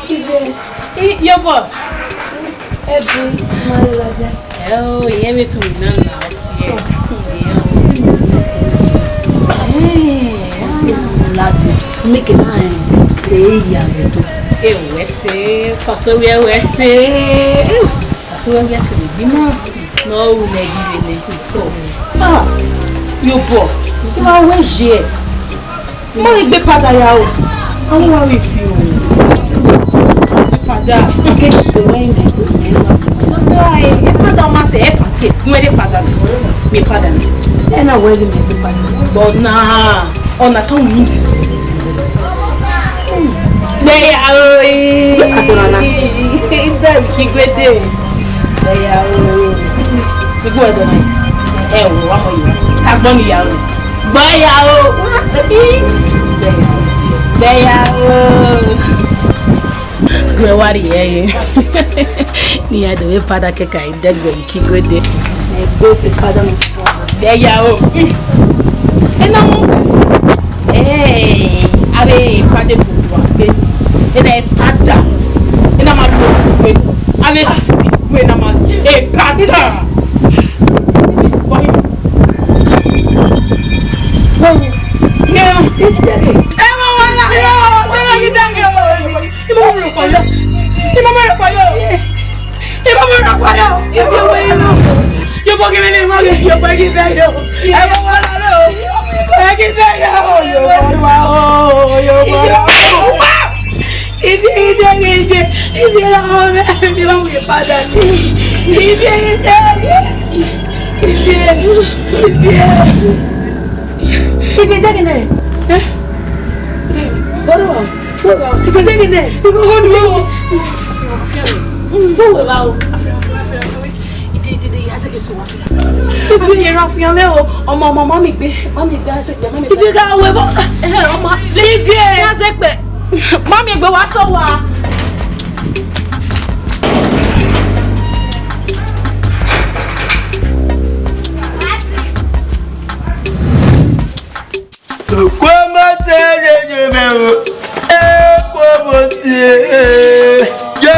Ive, i, Iyobọ. Ẹbu, ma rre ladian. Ẹo, irẹn vbe tu na na ọsiẹ. Ẹo. Si mi na na. Eh, ladian. Make na, eh, eh, ya vbe do. Eh, wẹ se, faso wẹ wẹ se. Faso wẹ wẹ se, bi ma. Ne ọ ru mẹ ghi vbe nẹ. Ah, Iyobọ, te I ma wẹ ye. Ma ghi gbe pada ya o. Ọmọ wa vbe fi o. Pada. Ke ti pe wẹ mẹ. Sọdọ ẹ, e pada ọma sẹ, ẹ pa ke. Gun ẹre pada. Mi pada. Ẹ na wẹ ghi mẹ gbe pada. But na, ọna kan wi. Nẹ ya o. Look at Onana. Ẹ, Igwede. Ẹ ya o. Igbo ẹdọ na. Ẹ o, wa mọ yi. Agbọn ni ya o. Gbọ ya o. Wa, ẹ ya o. Wẹ wa rhie ẹre. Ne iran do vbe pada kẹkan, idẹgbẹ Igwede. Ẹgbẹ pada na. Ẹ ya o. Ena Moses. Eh, avbe pada bu wa gbe. Ena pada. Ena ma lo gbe. Avbe sixty gbe na ma. Eh, pada. Why? Why? Yeah. Ẹ ma wa la yo. Sẹ ma ghi daghe o. Imọ mwẹ rhọkpa yo. Imọ mwẹ rhọkpa yo. Imọ mwẹ rhọkpa yo. Imọ mwẹ rhọkpa yo. Yo bo ghi vbe ne imọ ghi yo bo ghi vbe yo. Imọ mwẹ rhọkpa yo. Ẹ ghi vbe yo. Yo bo wa o. Yo bo wa o. Ibi ide ghi je. Ibi ra o. Ibi ra o. Ibi ide ghi. Ibi. Ibi. Ibi ide ghi ne. Eh? Bọ́dọ̀ wà o. Ìfẹ́ jẹ́ kí n dẹ̀. Ìfẹ́ wọ́n ni wọ́n. Wọ́n wẹ̀ wá o. Ìfẹ́ yẹn ra fún yẹn o. Ọmọ, ọmọ, mami gbé, mami gbé, a ṣe pé, mami gbé. Ìfẹ́ ká wẹ̀ bọ́. Ẹ, ọmọ, ìfẹ́ yẹn a ṣe pé. Mami gbé wá sọ wa. Okuomose yeye mẹ o, Okuomose, ye,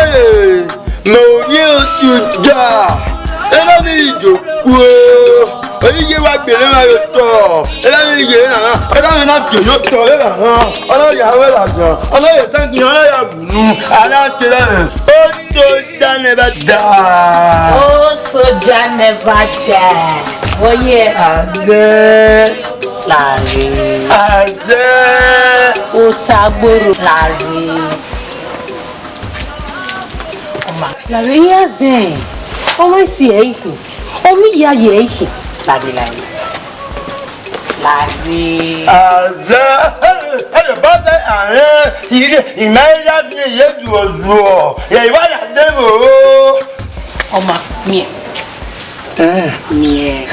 mẹ orhiọn otu ja, erha mwẹ ijo kuo, oyi ye wa gbele mwa ye otọ, erha mwẹ ye na na, erha mwẹ na viọ ye otọ vbe evba na, ọ na ya wẹ ladian, ọ na ya esangian, ọ na ya wunu, a na te erha mwẹ, oto. Soja never die. Oh, soldier never die. Oh, yeah. Azẹ. Lare. Azẹ. Osagboro. Lare. Ọma. Lare ya zẹ. Ọmọ isi ẹ ikhin. Ọmọ iya ye ikhin. Lare, lare. Lare. Azẹ, ẹ, ẹ, ẹ, ba zẹ, arẹn, ire, ima ira zẹ, ye zuọ zuọ, ye iwa ya de vbo. Ọma, miẹn. Eh. Miẹn.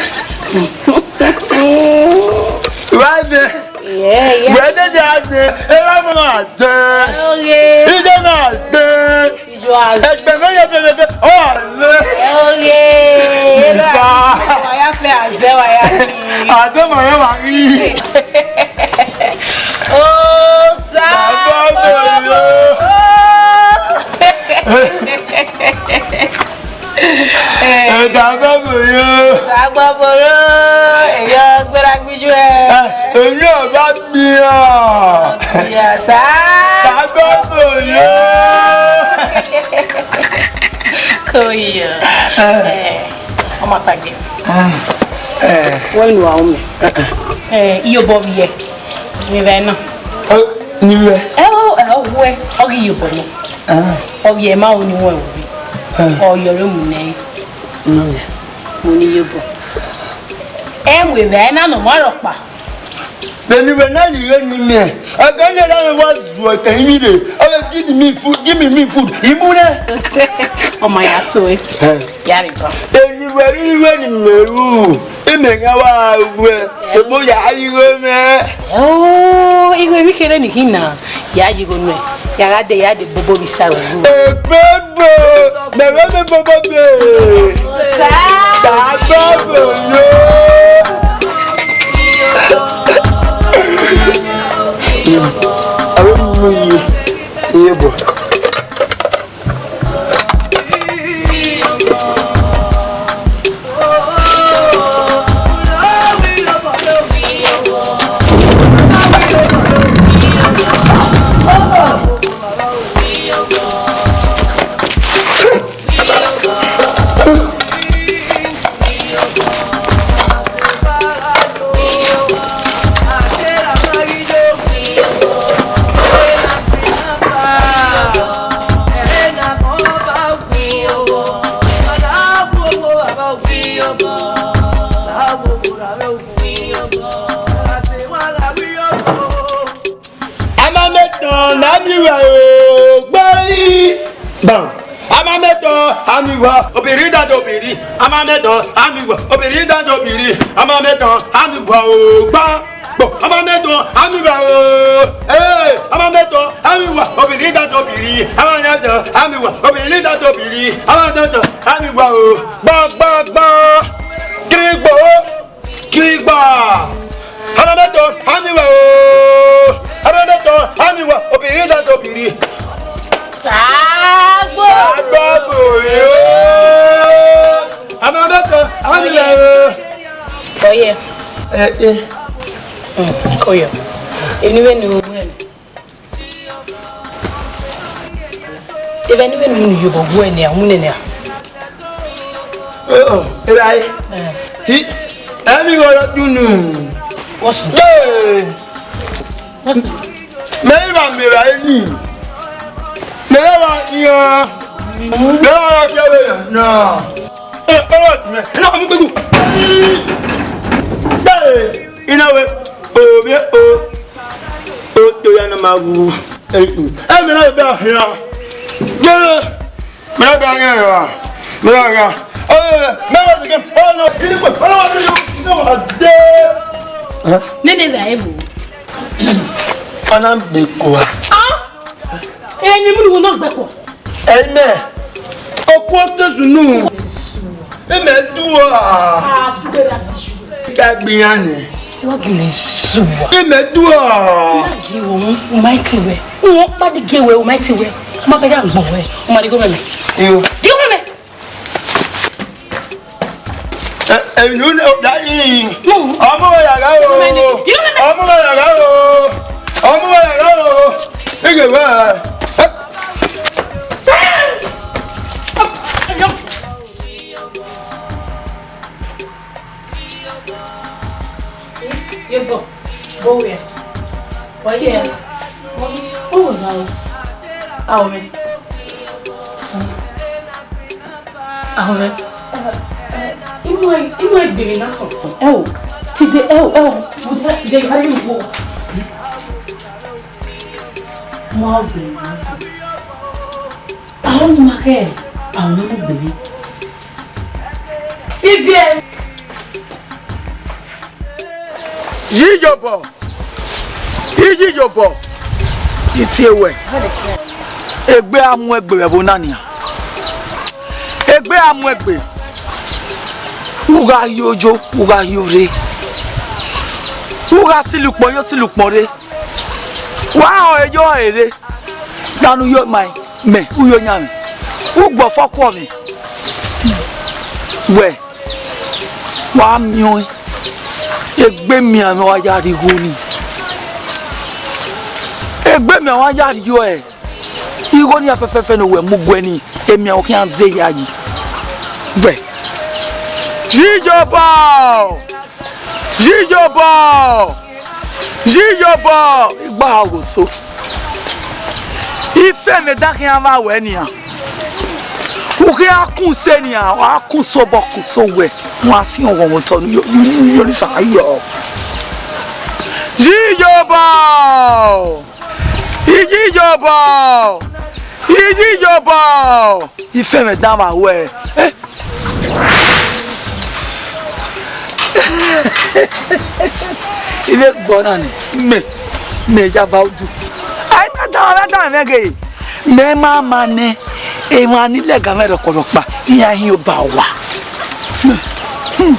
Wa zẹ. Yeah, yeah. Wẹ de de azẹ, ẹ wa mọ azẹ. Oge. Ide ma azẹ. Ẹgbẹ mẹ yẹ fẹfẹfẹ, ọ azẹ. Ẹ oye. Ìbá. Wa ya fẹ azẹ wa ya. Azẹ ma yẹ wa ri. Osa. Baba bolo. Ẹ da baba bolo. Osa baba bolo. Ẹ yọ gbẹragbe. Ẹ, èmi ò bá bí ọ. Ìyá sá. Bàbá bò yó. Kò yọ. Ẹ, ọmọ pàdé. Ẹ. Wọ́n nù àwọn mi. Ẹ, iye bọ̀ bí ẹ. Mi bẹ́ẹ̀ náà. Ẹ, ni wẹ. Ẹ, ọ, ẹ, ọ, wẹ. Ọ ghi iye bọ̀ náà. Ọ ghi ẹ máa wo ni wọ́n wò. Ẹ. Ọ yọ rẹ mu nẹ. Mo ni iye bọ̀. Ẹ wẹ vẹ ẹ na nọ mwa rọkpa. Vbene uwẹ na ye igho ne I miẹn, ẹghẹ ne erha mwẹ wa zuọ ẹkẹn rinmwian rre, ọ vbe give me food, give me, me food, I mu nẹ. Ọ ma ya so e. Ẹ. Ya rre gan. Vbene uwẹ rre igho ne imẹ ru, imẹ gha wa ruẹ, egbe ya ye igho mwẹ. Oh, igho emwi kherhe ni khin na, ya ye igho nuẹn, ya gha de, ya de bobo vbe isa ruẹ. Egbe Bro, mẹ vbe mẹ bobo be. Sa. Sa bobo yo. Aro mu yi. Iye bọ. A ma mẹ tọn ne a miẹn uwa o, gbe yi ban. A ma mẹ Ami wa, obìnrin dada obìnrin, a ma mẹ tọn, ami wa, obìnrin dada obìnrin, a ma mẹ tọn, ami wa o, gba, gbo, a ma mẹ tọn, ami wa o, ee, a ma mẹ tọn, ami wa, obìnrin dada obìnrin, a ma mẹ tọn, ami wa, obìnrin dada obìnrin, a ma mẹ tọn, ami wa o, gba, gba, gba, kiri gbo. Kigba! Ọmọ mẹtọ, ami wa o! Ọmọ mẹtọ, ami wa, obìnrin dada obìnrin. Sagbo! Sagbo yo! Ọmọ mẹtọ, ami wa o! Oye. Eh, eh. Mm, oye. Anyway, ni wo wẹ. Evba ni vbe nu iyobọ gu ẹnẹ a, mu nene a. Oh, oh, evba e. Eh. Hi, emi gho rọ dunu. What's up? Hey. What's up? Mẹ i wa mẹ ra eni. Mẹ ra wa yan. Mẹ ra wa fi ẹwẹ yan. Na. Eh, oh, mẹ. Na mu gugu. Hey. Ina we. Oh, yeah, oh. O to ya na ma wu. Ẹ mi na bẹ ahia. Ye. Mi na bẹ ahia ra. Mi na ahia. Ẹ, mẹ wa sike. Ọ no. Kini ko. Ọ no wa yo. No wa de. Nene la e mu. Ana be ko wa. Ah? Eni mu ni wo na gbe ko. Amen. Ọkọ tó sunu. Eme dua. Ah, tu be da bi ju. Ka gbiyan ni. Wa gele zuwa. Eme dua. Wa gi wo, u ma ti wẹ. Wo pa di ge wẹ, u ma ti wẹ. Ma be da gbọn wẹ. U ma di go mẹ mẹ. Iyo. Di go mẹ mẹ. Eh, eh, you know that. Ọmọ wa yàrá o. Ọmọ wa yàrá o. Ọmọ wa yàrá o. Ege wa. Ye bọ, bọ wẹ. Wọ ye. Ọ wẹ na o. A wẹ. Ahun rẹ. Inu ẹ, inu ẹ gbere na sọ. Ẹ o, tide, ẹ o, ẹ o, mo jẹ tide, a lè wo. Ma gbere na sọ. Ahun ni ma kẹ, ahun na mo gbere. Ivie. Yi yobọ, iyi yobọ, I tie wẹ, egbe a mu egbe vbe ẹvbo na nian. Egbe a mu egbe, u gha yo yo, u gha yo rre, u gha silo ukpọn yo, silo ukpọn rre, wa họn eyo họn ere, danu yo ma mẹ, u yo yan mwẹ, u gbọfọ kuọ mwẹ, wẹ, wa miẹn ọẹn, egbe mianmwẹ wa ya rrie igho nii. Egbe mianmwẹ wa ya rrie igho nian fẹfẹfẹ ne owẹ mu guẹ nii, emianmwẹ khian zẹ yayi. Wẹ, yi yobọ, yi yobọ, yi yobọ, igba gho so. Ifẹmwẹ da khian vba wẹ nian. U khian kun se nian, a kun so obọ kun so wẹ, wa fian ọghọnmwẹ otọ ne u yo, u yo, u yo ni sa yọ. Yi yobọ! Iyi yobọ! Iyi yobọ! Ifẹmwẹ dan vba wẹ. Eh? Ivbe gbọ na nẹ, mẹ, mẹ ya ba udu. Ai, na dan, na dan mwẹ ghe. Mẹ ma ma nẹ, emwa ni lẹga mwẹ rhọkpọrhọkpa, iran hin oba owa. Hmm.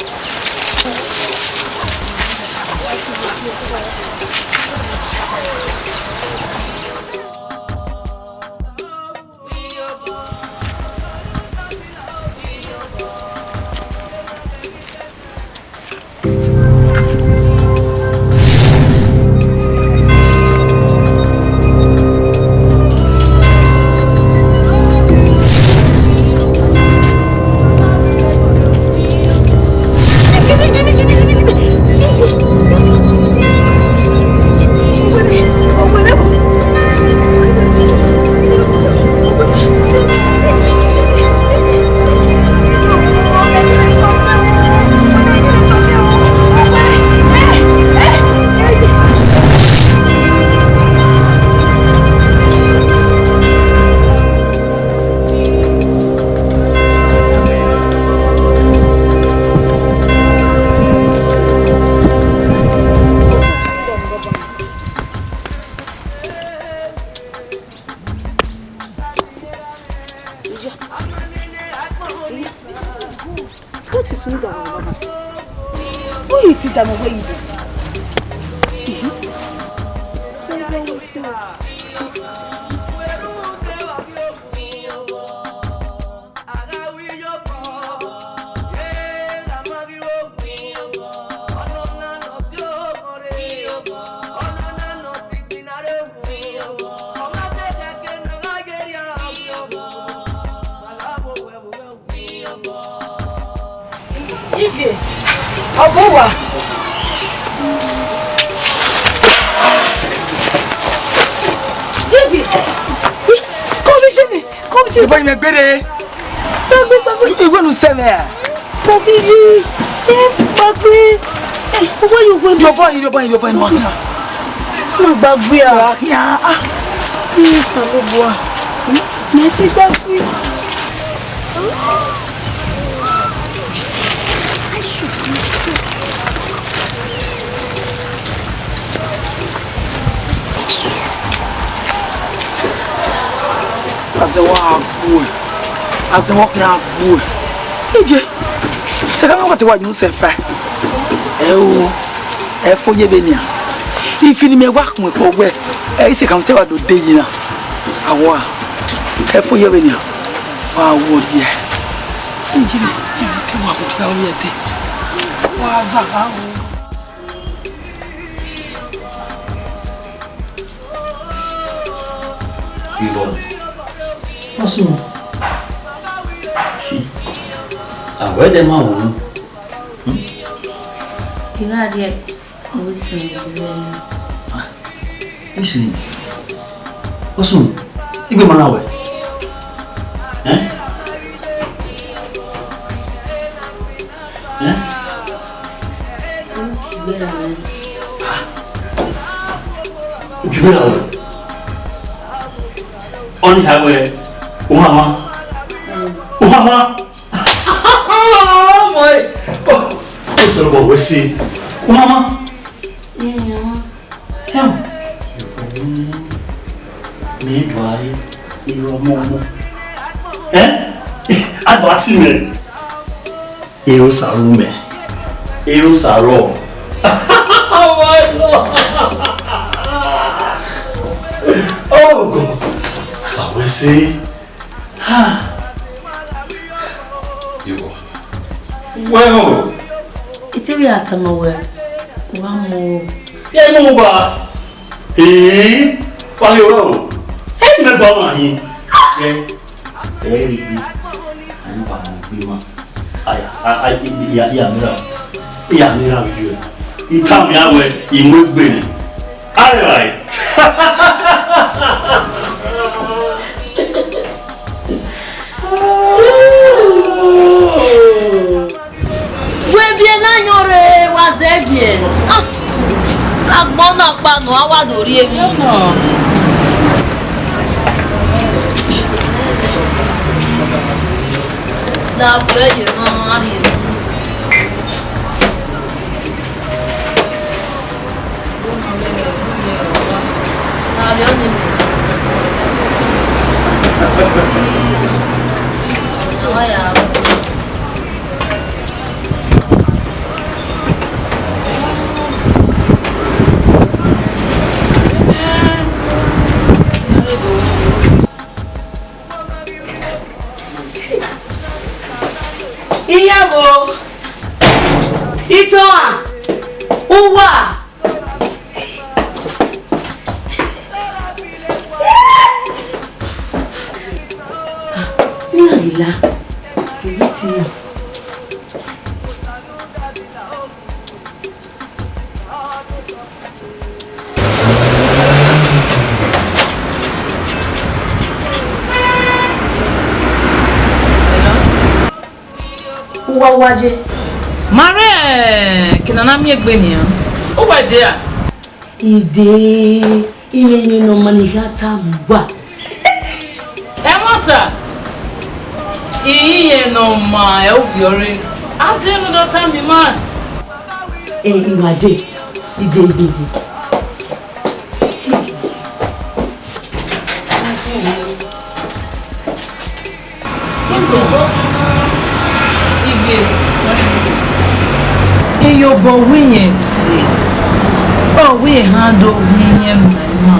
Sunu da wa baba. Who you think I'm away you? Mhm. So you go with you. Ivie, ọgọ wa. Ivie, come visit me, come visit me. Ibo imẹ gbere? Gbagbe, gbagbe. Iwe nu sẹ mẹ a? Gbagbe yi, eh, gbagbe. Eh, where you going? Yo boy, yo boy, yo boy, no. Ma gbagbe a. Wa ya, ah. Ni Osanobua. Hmm? Mẹ ti gbagbe. Azẹ wa gbuẹ, azẹ wa khian gbuẹ. Ije, sẹ ka mẹ wa te wa yun sẹ fa. Ẹ o, ẹ fo ye vbe nian. Ifi ne imẹ wa khuẹn kpọ wẹ, ẹ i sẹ ka mẹ te wa do de yi na. Awa, ẹ fo ye vbe nian. Wa wo rhie. Ije, ije te wa wo rhie ẹdẹ. Wa za gha wo. Igho. Ọsun. Si. Awẹ dẹ ma wọn. Hmm? I gha rhie, u sẹ vbe na. Ah, u sẹ. Ọsun, igbe ma na wẹ. Eh? Eh? U ki gbe ra wẹ. Ah. U ki gbe ra wẹ. Ọni ha wẹ, u hama. Mm. U hama. Oh my. Oh, Osanobua wẹ sẹ. U hama. Yeah, yeah. Hell. Mẹ do a re, irọ mọmọ. Eh? A do a ti mẹ. Ero sa ru mẹ. Ero sa rọ. Oh my God. Oh God. Sa wẹ sẹ. Ha. Yo. Wẹ ho. Ite vbe a tama wẹ, wa mu. Ye mu ba. Ee, wa yo ro. E me gba ma yin. Ye. E ri bi. Ani ba mo gbe ma. Aya, a, a, i, i, iya, iya mira. Iya mira yo. I tama wẹ, i mu egbe ni. Aye, aye. Wẹ biẹ na yọnrẹn wa zẹ giẹ. Ah, agbọn na kpa nọ, a wa do rhie emwi. Na bu ẹre ye nọ, a rhie emwi. Iyabo, Itohan, uwa. Iran ghi la, ìwé ti ràn. Uwa uwa ye. Ma rẹn, eh, eke ne a na miẹn egbe nian. Uwa de ra? Ide, iyẹn ne ọ ma ni gha ta mu uwa. Ẹmwata, iyẹn ne ọ ma ẹ ovbi ọre. A de ne ọ da ta miẹn ima. Eh, Iwade, ide, ide, ide. Iyobọ wẹ irẹn tie, ọ wẹ ehan do ghi irẹn ma ima.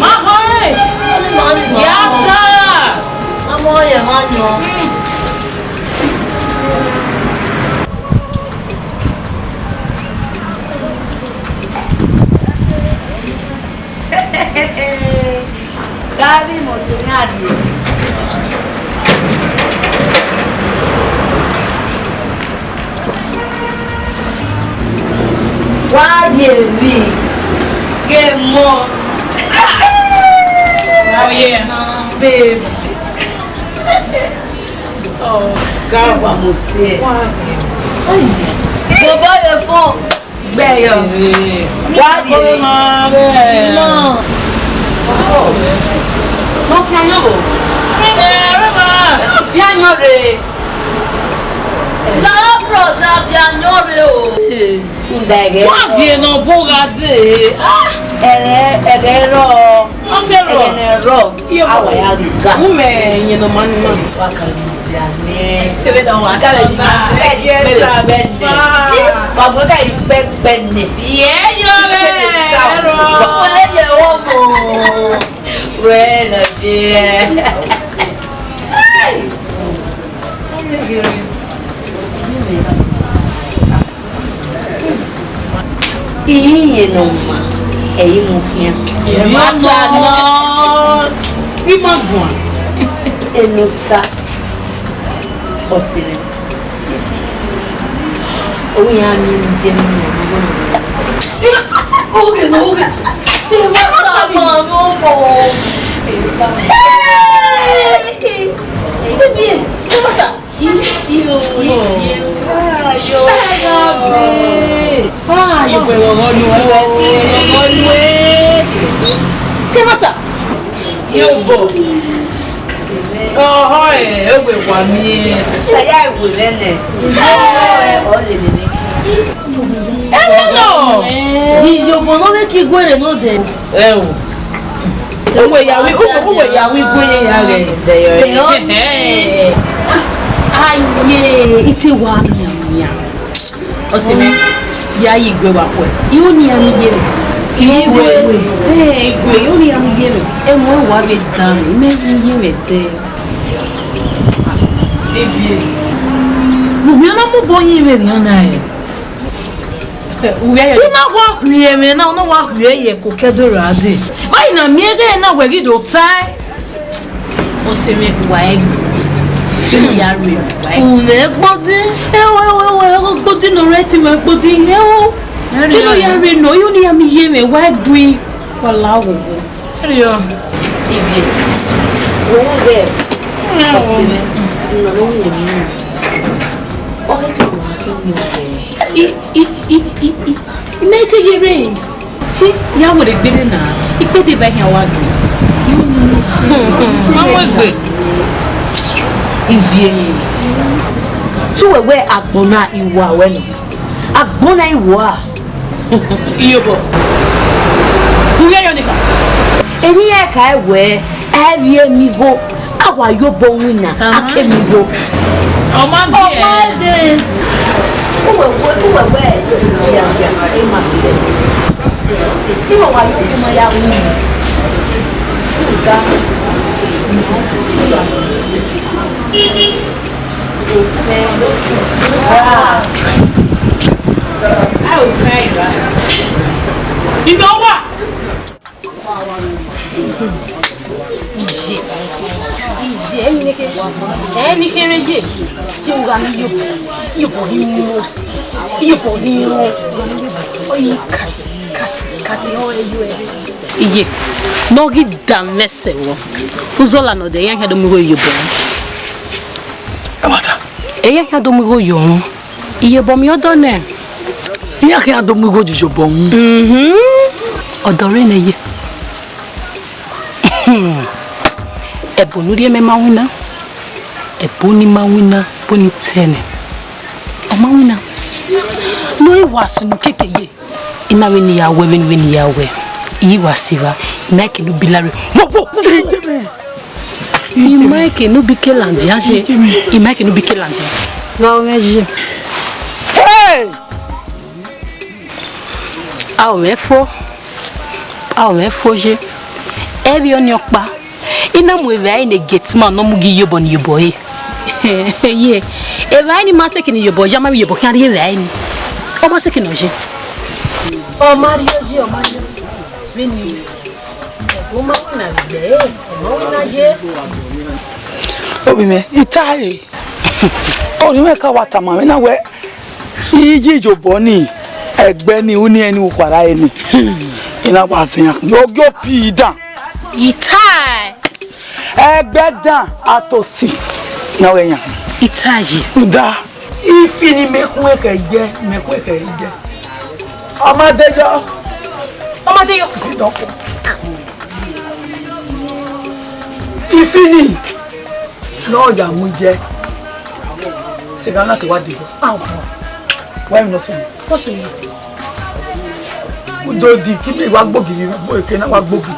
Ma họe! Ya ta! Ọmọ yẹ ma yọ. Gari mo se na rie. Wa rie emwi ghe mọ. Oh, yeah. Babe. Oh, God. Wa mo se. Wa rie. Bọbọ ye fo. Gbẹyọ. Wa rie. Nọ. Nọ khian yọ vbo? Khian yọ rre. La brother, bia yọ rre o. Wa viẹ ne ọ bo gha dee. Ah. Ẹghẹ, ẹghẹ rrọọ. Ọ te rrọọ. Ẹghẹ ne rrọọ. Iye awa ya ga. Mu mẹ iyẹn ne ọ ma ni ma. Wa ka lu dia nẹ. Ebe na wa ka lu dia. Bẹdẹ, bẹdẹ, bẹdẹ. Wa gbọ ka ikpẹkpẹ nẹ. Iye yo bẹdẹ. Wẹ ye omo. Wẹ na die. Hey. Iye ne ọ ma, ẹ i mu khian. Emwa ta nọ, I ma guan. Enosa, ọse mwẹ. Ovbi iran ni mu je mu. Oge nọ, oge. Te ma ta ma mo mo. Hey! Baby, te ma ta. Iyo, iyo, ayo. Ayo, babe. Ayo, babe, ọghọ nuẹ, ọghọ nuẹ. Te ma ta. Iyobọ. Ọhọ ẹ, ẹwẹ wa miẹn. Saya ẹwẹ mwẹ nẹ. Iyobọ ẹ, ọ lele nẹ. Ẹ nọ. Iyobọ ne ọ vbe ke Iguere nọ dẹ. Ẹ o. Uwẹ ya wi, uwẹ, uwẹ ya wi gue ye ya ghẹ. Aye, ite wa mian mian. Ọse mwẹ, ya yi igue wa khuẹ. Iho ne iran ni ye mwẹ. Igue. Eh, igue, iho ne iran ni ye mwẹ. Emu wa vbe dan mwẹ, imẹ vbe ye mwẹ dẹ. Ivie. Uwẹ na mu bo yin vbe rian na ẹ. Uwẹ ya. U na wa khuiẹ mwẹ na, u na wa khuiẹ ye ẹko kẹdo ra dee. Vbe a i na miẹn ẹghẹ na wẹ ghi do tae. Ọse mwẹ wa ẹgbẹe. Vbene u ya rre wa ẹgbẹe. U mwẹ gbodin. Ẹo, ẹo, ẹo, ẹo, gbodin ne ọ rre ẹtin mwẹ gbodin. Ẹo. Vbene u ya rre nọ, iho ne iran miẹn iye mwẹ wa ẹgbẹe. Wa la wo. Ẹriọ. Ivie. Wẹ ghẹ. Ọse mwẹ. Nọ ne u miẹn emwi na. Ọ ghe ke wa ke miẹn ọse. I, i, i, i, i. Imẹ te ye rre. Hi, ya were gbere na, ikpẹdẹ ba ihian wa gbe. Ma mu egbe. Ivie. Te uwẹ wẹ agbọn na I wa ruẹ nọ? Agbọn na I wa. Iyobọ. Uwẹ yọ nika. Eni ya kha wẹ, ẹ vbiẹ mi igho. A wa ye obọ winna, a ke mi igho. Ọ ma gbe. Ọ ma de. Uwẹ wẹ, uwẹ wẹ, ya, ya, e ma gbe. Uwẹ wa ye obọ ma ya winna. Uga. Ofẹ. Ah. A ofẹ ira. Ino wa. Iye, iye, ẹmwẹ ne kherhe, ẹmwẹ ne kherhe ye, ye u gha miẹn iyobọ, iyobọ ghi mu osi, iyobọ ghi rọn, ọ yi kati, kati, kati, ọ ẹre yo ẹre. Iye, ne ọ ghi da mwẹ sẹ vbọ, uzọla ne ọ dẹ, iran khian do mu igho ye iyobọ. Ẹmwata. Iran khian do mu igho ye ọmwa. Iyobọ miẹn ọdọ nẹ. Iran khian do mu igho ye iyobọ unu. Mhm. Ọdọ rre nẹ ye. Ẹbo ne u rhie mẹ ma winna. Ẹbo ne I ma winna, ẹbo ne I te nẹ. Ọ ma winna. Ne ọ i wa sunu keke ye. I na vbene I ya wẹ, vbene, vbene I ya wẹ, I wa sẹ evba, I ma ke ne u bi la rre. Wo, wo, wo, wo. I ma ke ne u bi ke ladian ye. I ma ke ne u bi ke ladian. Gha mwẹ ye. Hey! A ò mwẹ fo, a ò mwẹ fo ye. Ẹ vbe ọnii ọkpa, I na mu evbare ne gate man ne ọ mu gie iyobọ ne iyobọ re. Ye, evbare ni ma sẹtin ne iyobọ ya, ma vbe iyobọ khian rrie evbare ni. Ọ ma sẹtin nọ ye. Ọ ma rrie ye, ọ ma rrie. Vbene I si. Ọ ma winna vbe igbe, ọ ma winna ye. Ovbi mwẹ, I ta ẹre. Orhiọn mwẹ ka wa tama mwẹ na wẹẹ, iye iyobọ ni, ẹgbẹ ni, uni ẹni ukhuarha ẹni. I na wa zẹ iran, ogie opi dan. I ta ẹre. Ẹgbẹ dan, atosi. Na wẹẹ yan. I ta ye. Uda. Ifi ni mẹ khuẹn khẹ ye, mẹ khuẹn khẹ ye. Ọ ma de yọ. Ọ ma de yọ. Ifi tọ fo. Ifi ni. Ne ọ ya mu ye. Sẹgha na te wa de. Ah, wa emwi ne ọ sunu. Ọ sunu. Udo di, ke imẹ wa gbogi vbe igbo eke na wa gbogi.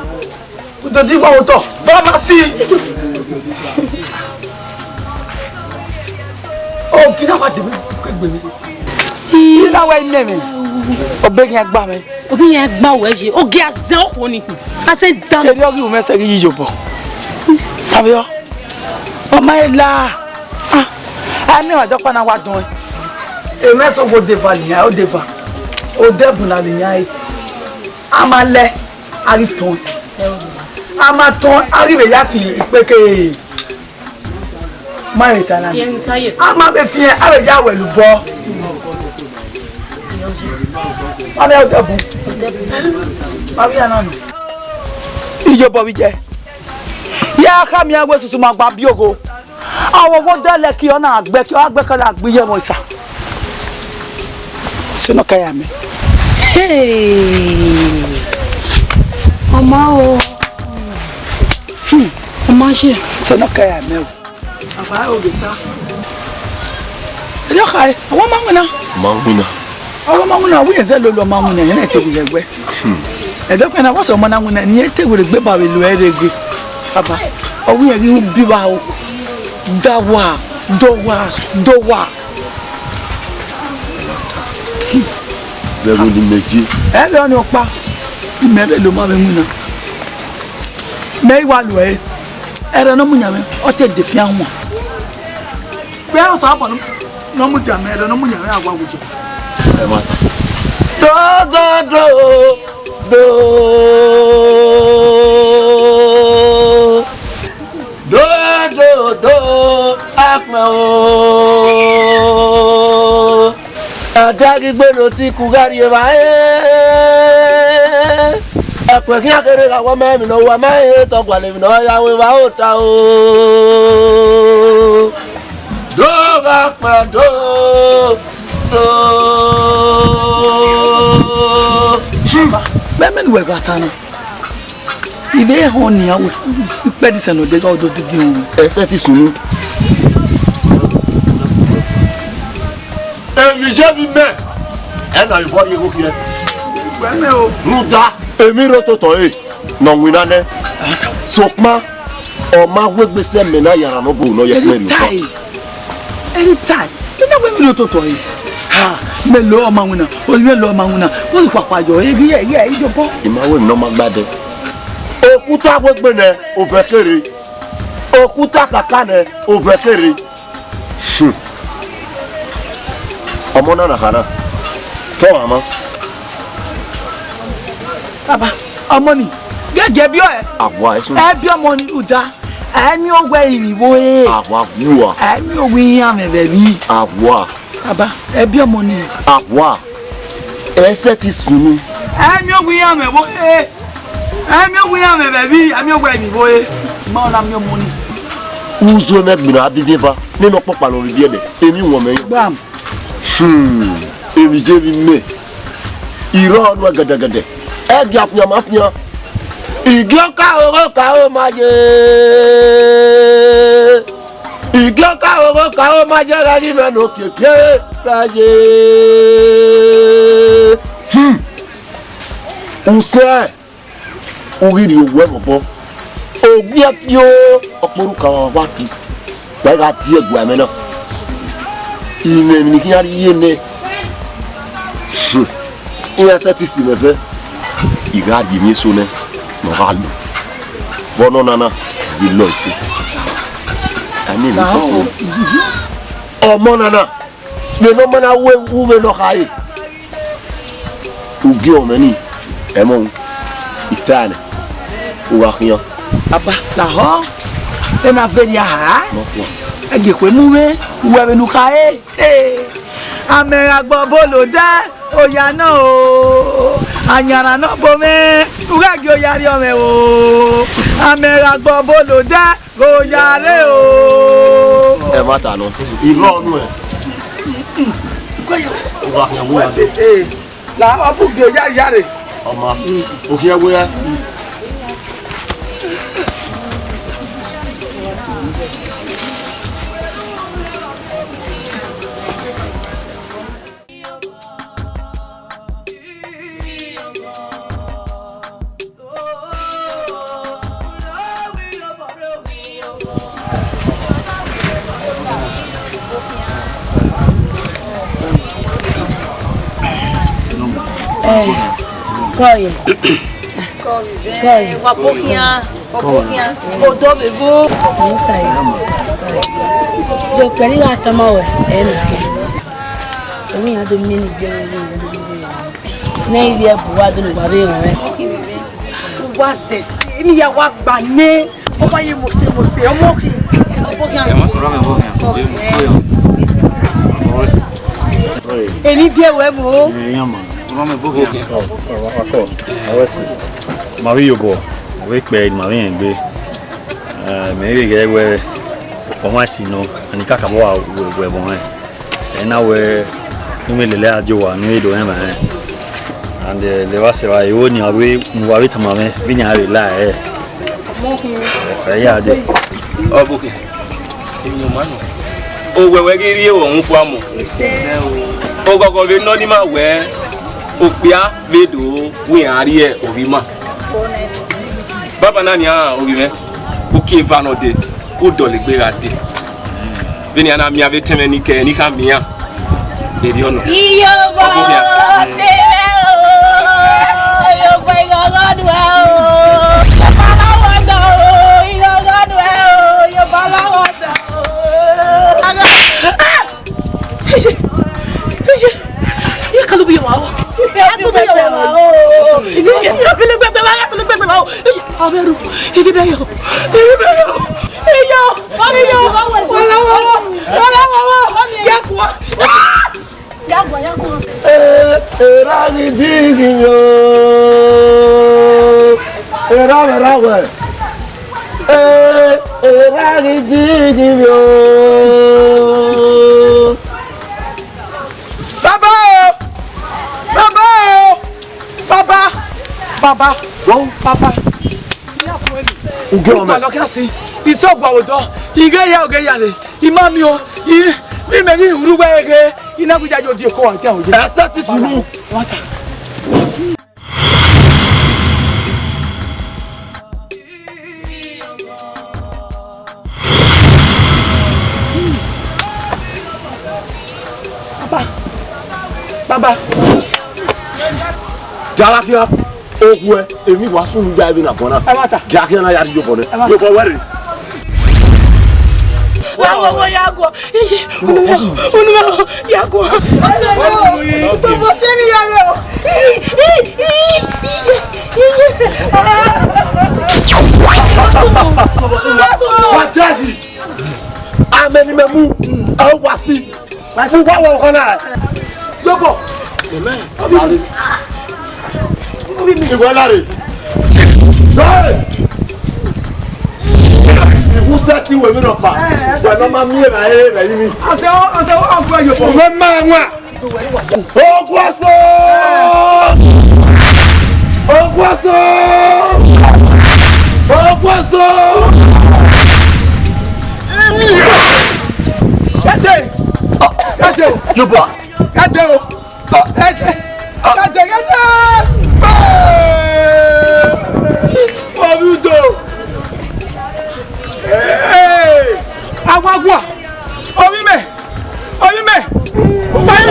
Udo di wa otọ. Baba si. O, ke na wa de ke gbe mi. I na wa imẹ mẹ. Ọ be ghian gba mẹ. Ovbi iran gba wẹ ye, ogie a zẹ okhuo ni, a zẹ dan. Erriọ ghi ru mwẹ sẹ ghi yi iyobọ. Avbe ọ, ọ ma la. Ah, a miẹn ọmwa dọkpa na wa dọn. Emẹ sẹ owo odeva lẹ iran, odeva. Odẹ bun na lẹ iran re. A ma lẹ, a ghi tọn. A ma tọn, a ghi vbe ya fi ikpeke. Ma vbe ta na. A ma vbe fiẹn, a vbe ya wẹ lubọ. Ma vbe odẹ bun. Ma vbe ya na nọ. Iyobọ vbe jẹ. Ya khama iran wẹ susu ma gba biogho. Awọ wo dẹ lẹ ki ọ na gbẹ ki ọ gha gbẹ ka na gbe iye ẹmwẹ sa. Sẹ nọ ka ya mẹ. Hey. Ọma o. Hmm. Ọma ye. Sẹ nọ ka ya mẹ o. Aba o ge ta. Erriọ khae, ọmwa ma winna. Ma winna. Ọmwa ma winna, wẹ zẹ lolo ọmwa winna, ẹn te wẹ ẹgbẹ. Hmm. Ẹdẹ ọkpa na wa sẹ ọmwa na winna, ne irẹn te wẹ egbe ba vbe lo ẹre ghe. Aba, ọ wẹ irẹn ghi ru bi vba o. Da wa, do wa, do wa. Vbe ẹvbo ne imẹ ye. Ẹ vbe ọnii ọkpa, imẹ vbe loma vbe winna. Mẹ i wa lu ẹre, ẹre ne ọ mu yan mwẹ, ọ te de fian wan. Vbe Osanobua ne ọ mu dia mẹ, ẹre ne ọ mu yan mwẹ, a wa wu je. Ẹ ma ta. Do, do, do, do. Do, do, do, akpẹn o. Ada ghi gbe ne oti ku gha rrie evbare. Ẹkpẹn khian kherhe gha wẹ ọmọ emwi ne ọ wa ma he, te ọ gualọ emwi ne ọ ya ru evbare ota o. Do gha kpẹn do, do. Mẹ, mẹ ne uwẹ gha ta na. I vbe họn nian wẹ, ikpẹdẹ isẹn ne ọ dega, ọ do digi họn. Ẹsẹ ti sunu. Emwi ye vbe imẹ, ẹ na vbe vbọ rrie igho khiẹ. Wẹ mẹ o. Rhunmwuda, emwi rre ototọ ẹre ne ọ winna nẹ. Sokpan, ọ ma wegbe sẹ mẹ na ya rhan ne ọ bu ne ọ ye ẹkpẹn rrie otọ. Anytime. Anytime. I na wẹ emwi rre ototọ ẹre. Ha, mẹ lo ọma winna, oyi mwẹ lo ọma winna, wẹ kpakpa yọ, eghi ye, ye, iyobọ. I ma wẹ emwi ne ọ ma gba dẹ. Okuta wegbe nẹ, ovẹn kere. Okuta kaka nẹ, ovẹn kere. Hmm. Ọmọ na na kha na. Tọ ọmwa ma. Baba, ọmọ ni, gẹgẹ biẹ ọe. Awa, ẹsun. Ẹ biẹ ọmọ ni rhunmwuda. Ẹ miẹn owẹ rinmwian vbe ore. Awa, wua. Ẹ miẹn owẹ iran mwẹ vbe ẹvbi. Awa. Baba, ẹ biẹ ọmọ ni. Awa. Ẹsẹ ti sunu. Ẹ miẹn owẹ iran mwẹ vbe ore. Ẹ miẹn owẹ iran mwẹ vbe ẹvbi, ẹ miẹn owẹ rinmwian vbe ore. Ma ọ na miẹn ọmọ ni. Uzu mwẹ gbinna abibieva, nene ọkpọkpa ne ọ vbe biẹ nẹ, emwi wọn mẹ. Gbam. Hmm, emwi ye vbe imẹ. I rrọọ nuẹn gẹdẹgẹdẹ. Ẹ gie afian ma fian. Igiọka ogho ka o ma ye. Igiọka ogho ka o ma ye, gha ghi mwẹ ne okiekie gha ye. Hmm. Usẹ. U ghi rhie owẹ vbe obọ, owiẹ pio, ọkpọrhọ uka wa wa tu, wa gha die ẹguae mwẹ na. Imẹ emwi ne I khian rhie nẹ, hmm, iran sẹtin si mwẹ vẹ, I gha rhie emwi eso nẹ ne ọ gha lu. Vbe ọnọna na, I ghi lọ ifo. A miẹn emwi sẹtin. Ọmọ nana, vbene ọ ma na ru ughe ne ọ khare, ugie ọmọ ni, ẹmwẹ ọnrẹn, I ta nẹ, u gha khian. Baba, lahọ, ena vberriọ ha. Ẹgiekue mu mwẹ, uwẹ vbene u khare. Amẹ gha gbe ọbo lodẹ, oya nọ o. Ayanran ne ọ bo mwẹ, u gha gie oya rriọ mwẹ o. Amẹ gha gbe ọbo lodẹ, oya rre o. Ẹmwata nọ, I rhọ nuẹn. Uwa khian wẹ. La ọ bu gie oya ya rre. Ọma, okhian wẹ. Eh, kọye. Kọye. Wa bo khian, wa bo khian. Odọ vbe vo. Musa ye. Yo, pẹ̀lú ìyá Atama wẹ̀, ẹ nà kẹ. Òun yà dé mi ní ìgbẹ́ rẹ̀, ní ìgbẹ́ rẹ̀. Ne I vbiẹ bu uwa do ne uwa vbe rẹn. Uwa zẹse, emwi ya wa gba nẹ, ọ wa ye mose mose, ọmọ khin. Emwi biẹ wẹ mo. Ma vbe iyobọ, ma vbe kpẹ, ma vbe rẹn egbe. Eh, mẹ vbe ghẹ wẹ, ọmwa ẹse nọ, a ni kakabọ wa wẹ, wẹ ẹmwẹ ọnrẹn. Ẹ na wẹ, ne imẹ lele a die owa ne I do rẹn emwa rẹn. And, eh, lẹ vba sẹ vba, ẹvbo ne a vbe, ne uwa vbe tama mwẹ, vbene a vbe la ẹre. Ẹ ya dee. Ọ bokẹ. Owẹ wẹ ghi rrie vbe ọmwa ukpo amọ. Oghọghọ vbe nọ ni ma wẹ, okpia vbe do wẹ iran rrie ovbi ima. Baba na nian ovbi mwẹ, uki eva nọ dee, u dọlegbe gha dee. Vbene iran na miẹn avbe etẹn mwẹ ni kẹ, ne I kha miẹn iran, erriọ nọ. Iyobọ se rẹ o, iyobọ ighọghọ dua o, iyobọ lọghọ dọ o, ighọghọ dua o, iyobọ lọghọ dọ o. Iye, iye, iye, kalu bi wa o. Kalu bi wa o. Iye, iye, iye, pele gbẹgbẹ wa, pele gbẹgbẹ wa o. Iye, abẹru, iye bẹ yo, iye bẹ yo, iye, iye, wala wawa, wala wawa, ya kuwa. Ah! Ya kuwa, ya kuwa. Eh, era ghi dighi yo. Era, era wẹ. Eh, era ghi dighi yo. Baba o! Baba o! Baba! Baba! Wọ́n baba! Ugi ọmọ. Ìgbà lọ́kẹ́ sí, ìsọ̀gbà òdọ́, ìgé ya ògé ya rè, ìmá mi o, ì-, mi mẹ̀ ní ìhùrú wẹ́ ege, iná gbígbá yóò di èkó àti àwọn òjò. Ẹ sẹ́ ti sùn nù. Wọ́n ta. Baba. Baba. Jalakia, ohuẹ, emwi wa sunu ya emwi na bọ na. Ẹ wa ta. Jalakia na ya di yobọ nẹ. Ẹ wa ta. Yobọ wẹrẹ. Wa wo wo ya guọ. Iye, unu mẹ, unu mẹ, ya guọ. Baba se mi ya rẹ o. Iye, iye, iye. Wa jaji. Amẹ ne imẹ mu, a wa si. Mu wa wọ ọkọ na. Yọbọ. Amen. Ìwọ láre. Láre. Ìwúsẹ́ tí wèé mi nọ pa. Wẹ̀ lọ́ máa mí èrà èrè yìí ni. Àṣẹ, àṣẹ, àgbo ẹ̀yọ̀. Òwe máa wà. Ogun ẹ̀sọ́! Ogun ẹ̀sọ́! Ogun ẹ̀sọ́! Kẹ́tẹ́! Kẹ́tẹ́ o! Yorùbá! Kẹ́tẹ́ o! Kẹ́tẹ́! Kẹ́tẹ́, kẹ́tẹ́! Omi udo! Awagua! Omi mẹ! Oyin mẹ. Upa yi.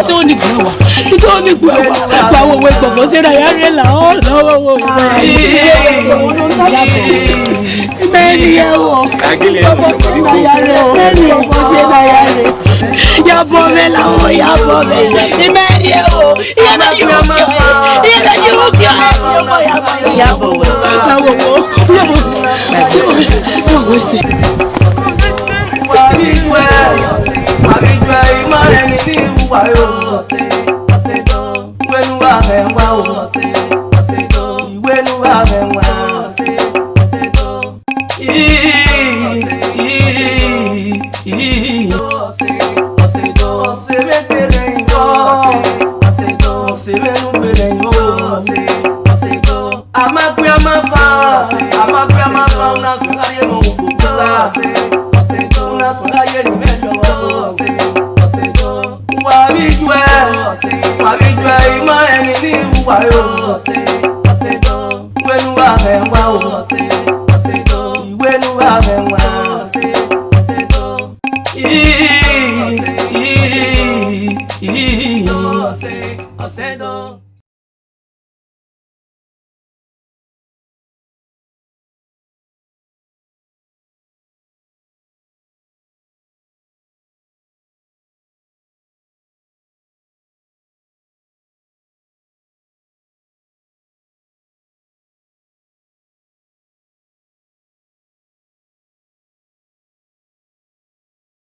Tó ní gbà wá, tó ní gbà wá, wá wo wo gbọ̀ngàn ṣe náà yára la ọ́ lọ́wọ́ wo. Mẹ́rin yẹ wọ̀, gbọ̀ngàn ṣe náà yára o, mẹ́rin yẹ wọ̀ ṣe náà yára. Yàbọ̀ mẹ́ làwọn yàbọ̀ mẹ́, mẹ́rin yẹ wọ̀, ìyá náà yóò fi ọ́, ìyá náà yóò fi ọ́, yàbọ̀ mẹ́, yàbọ̀ mẹ́, yàbọ̀ mẹ́.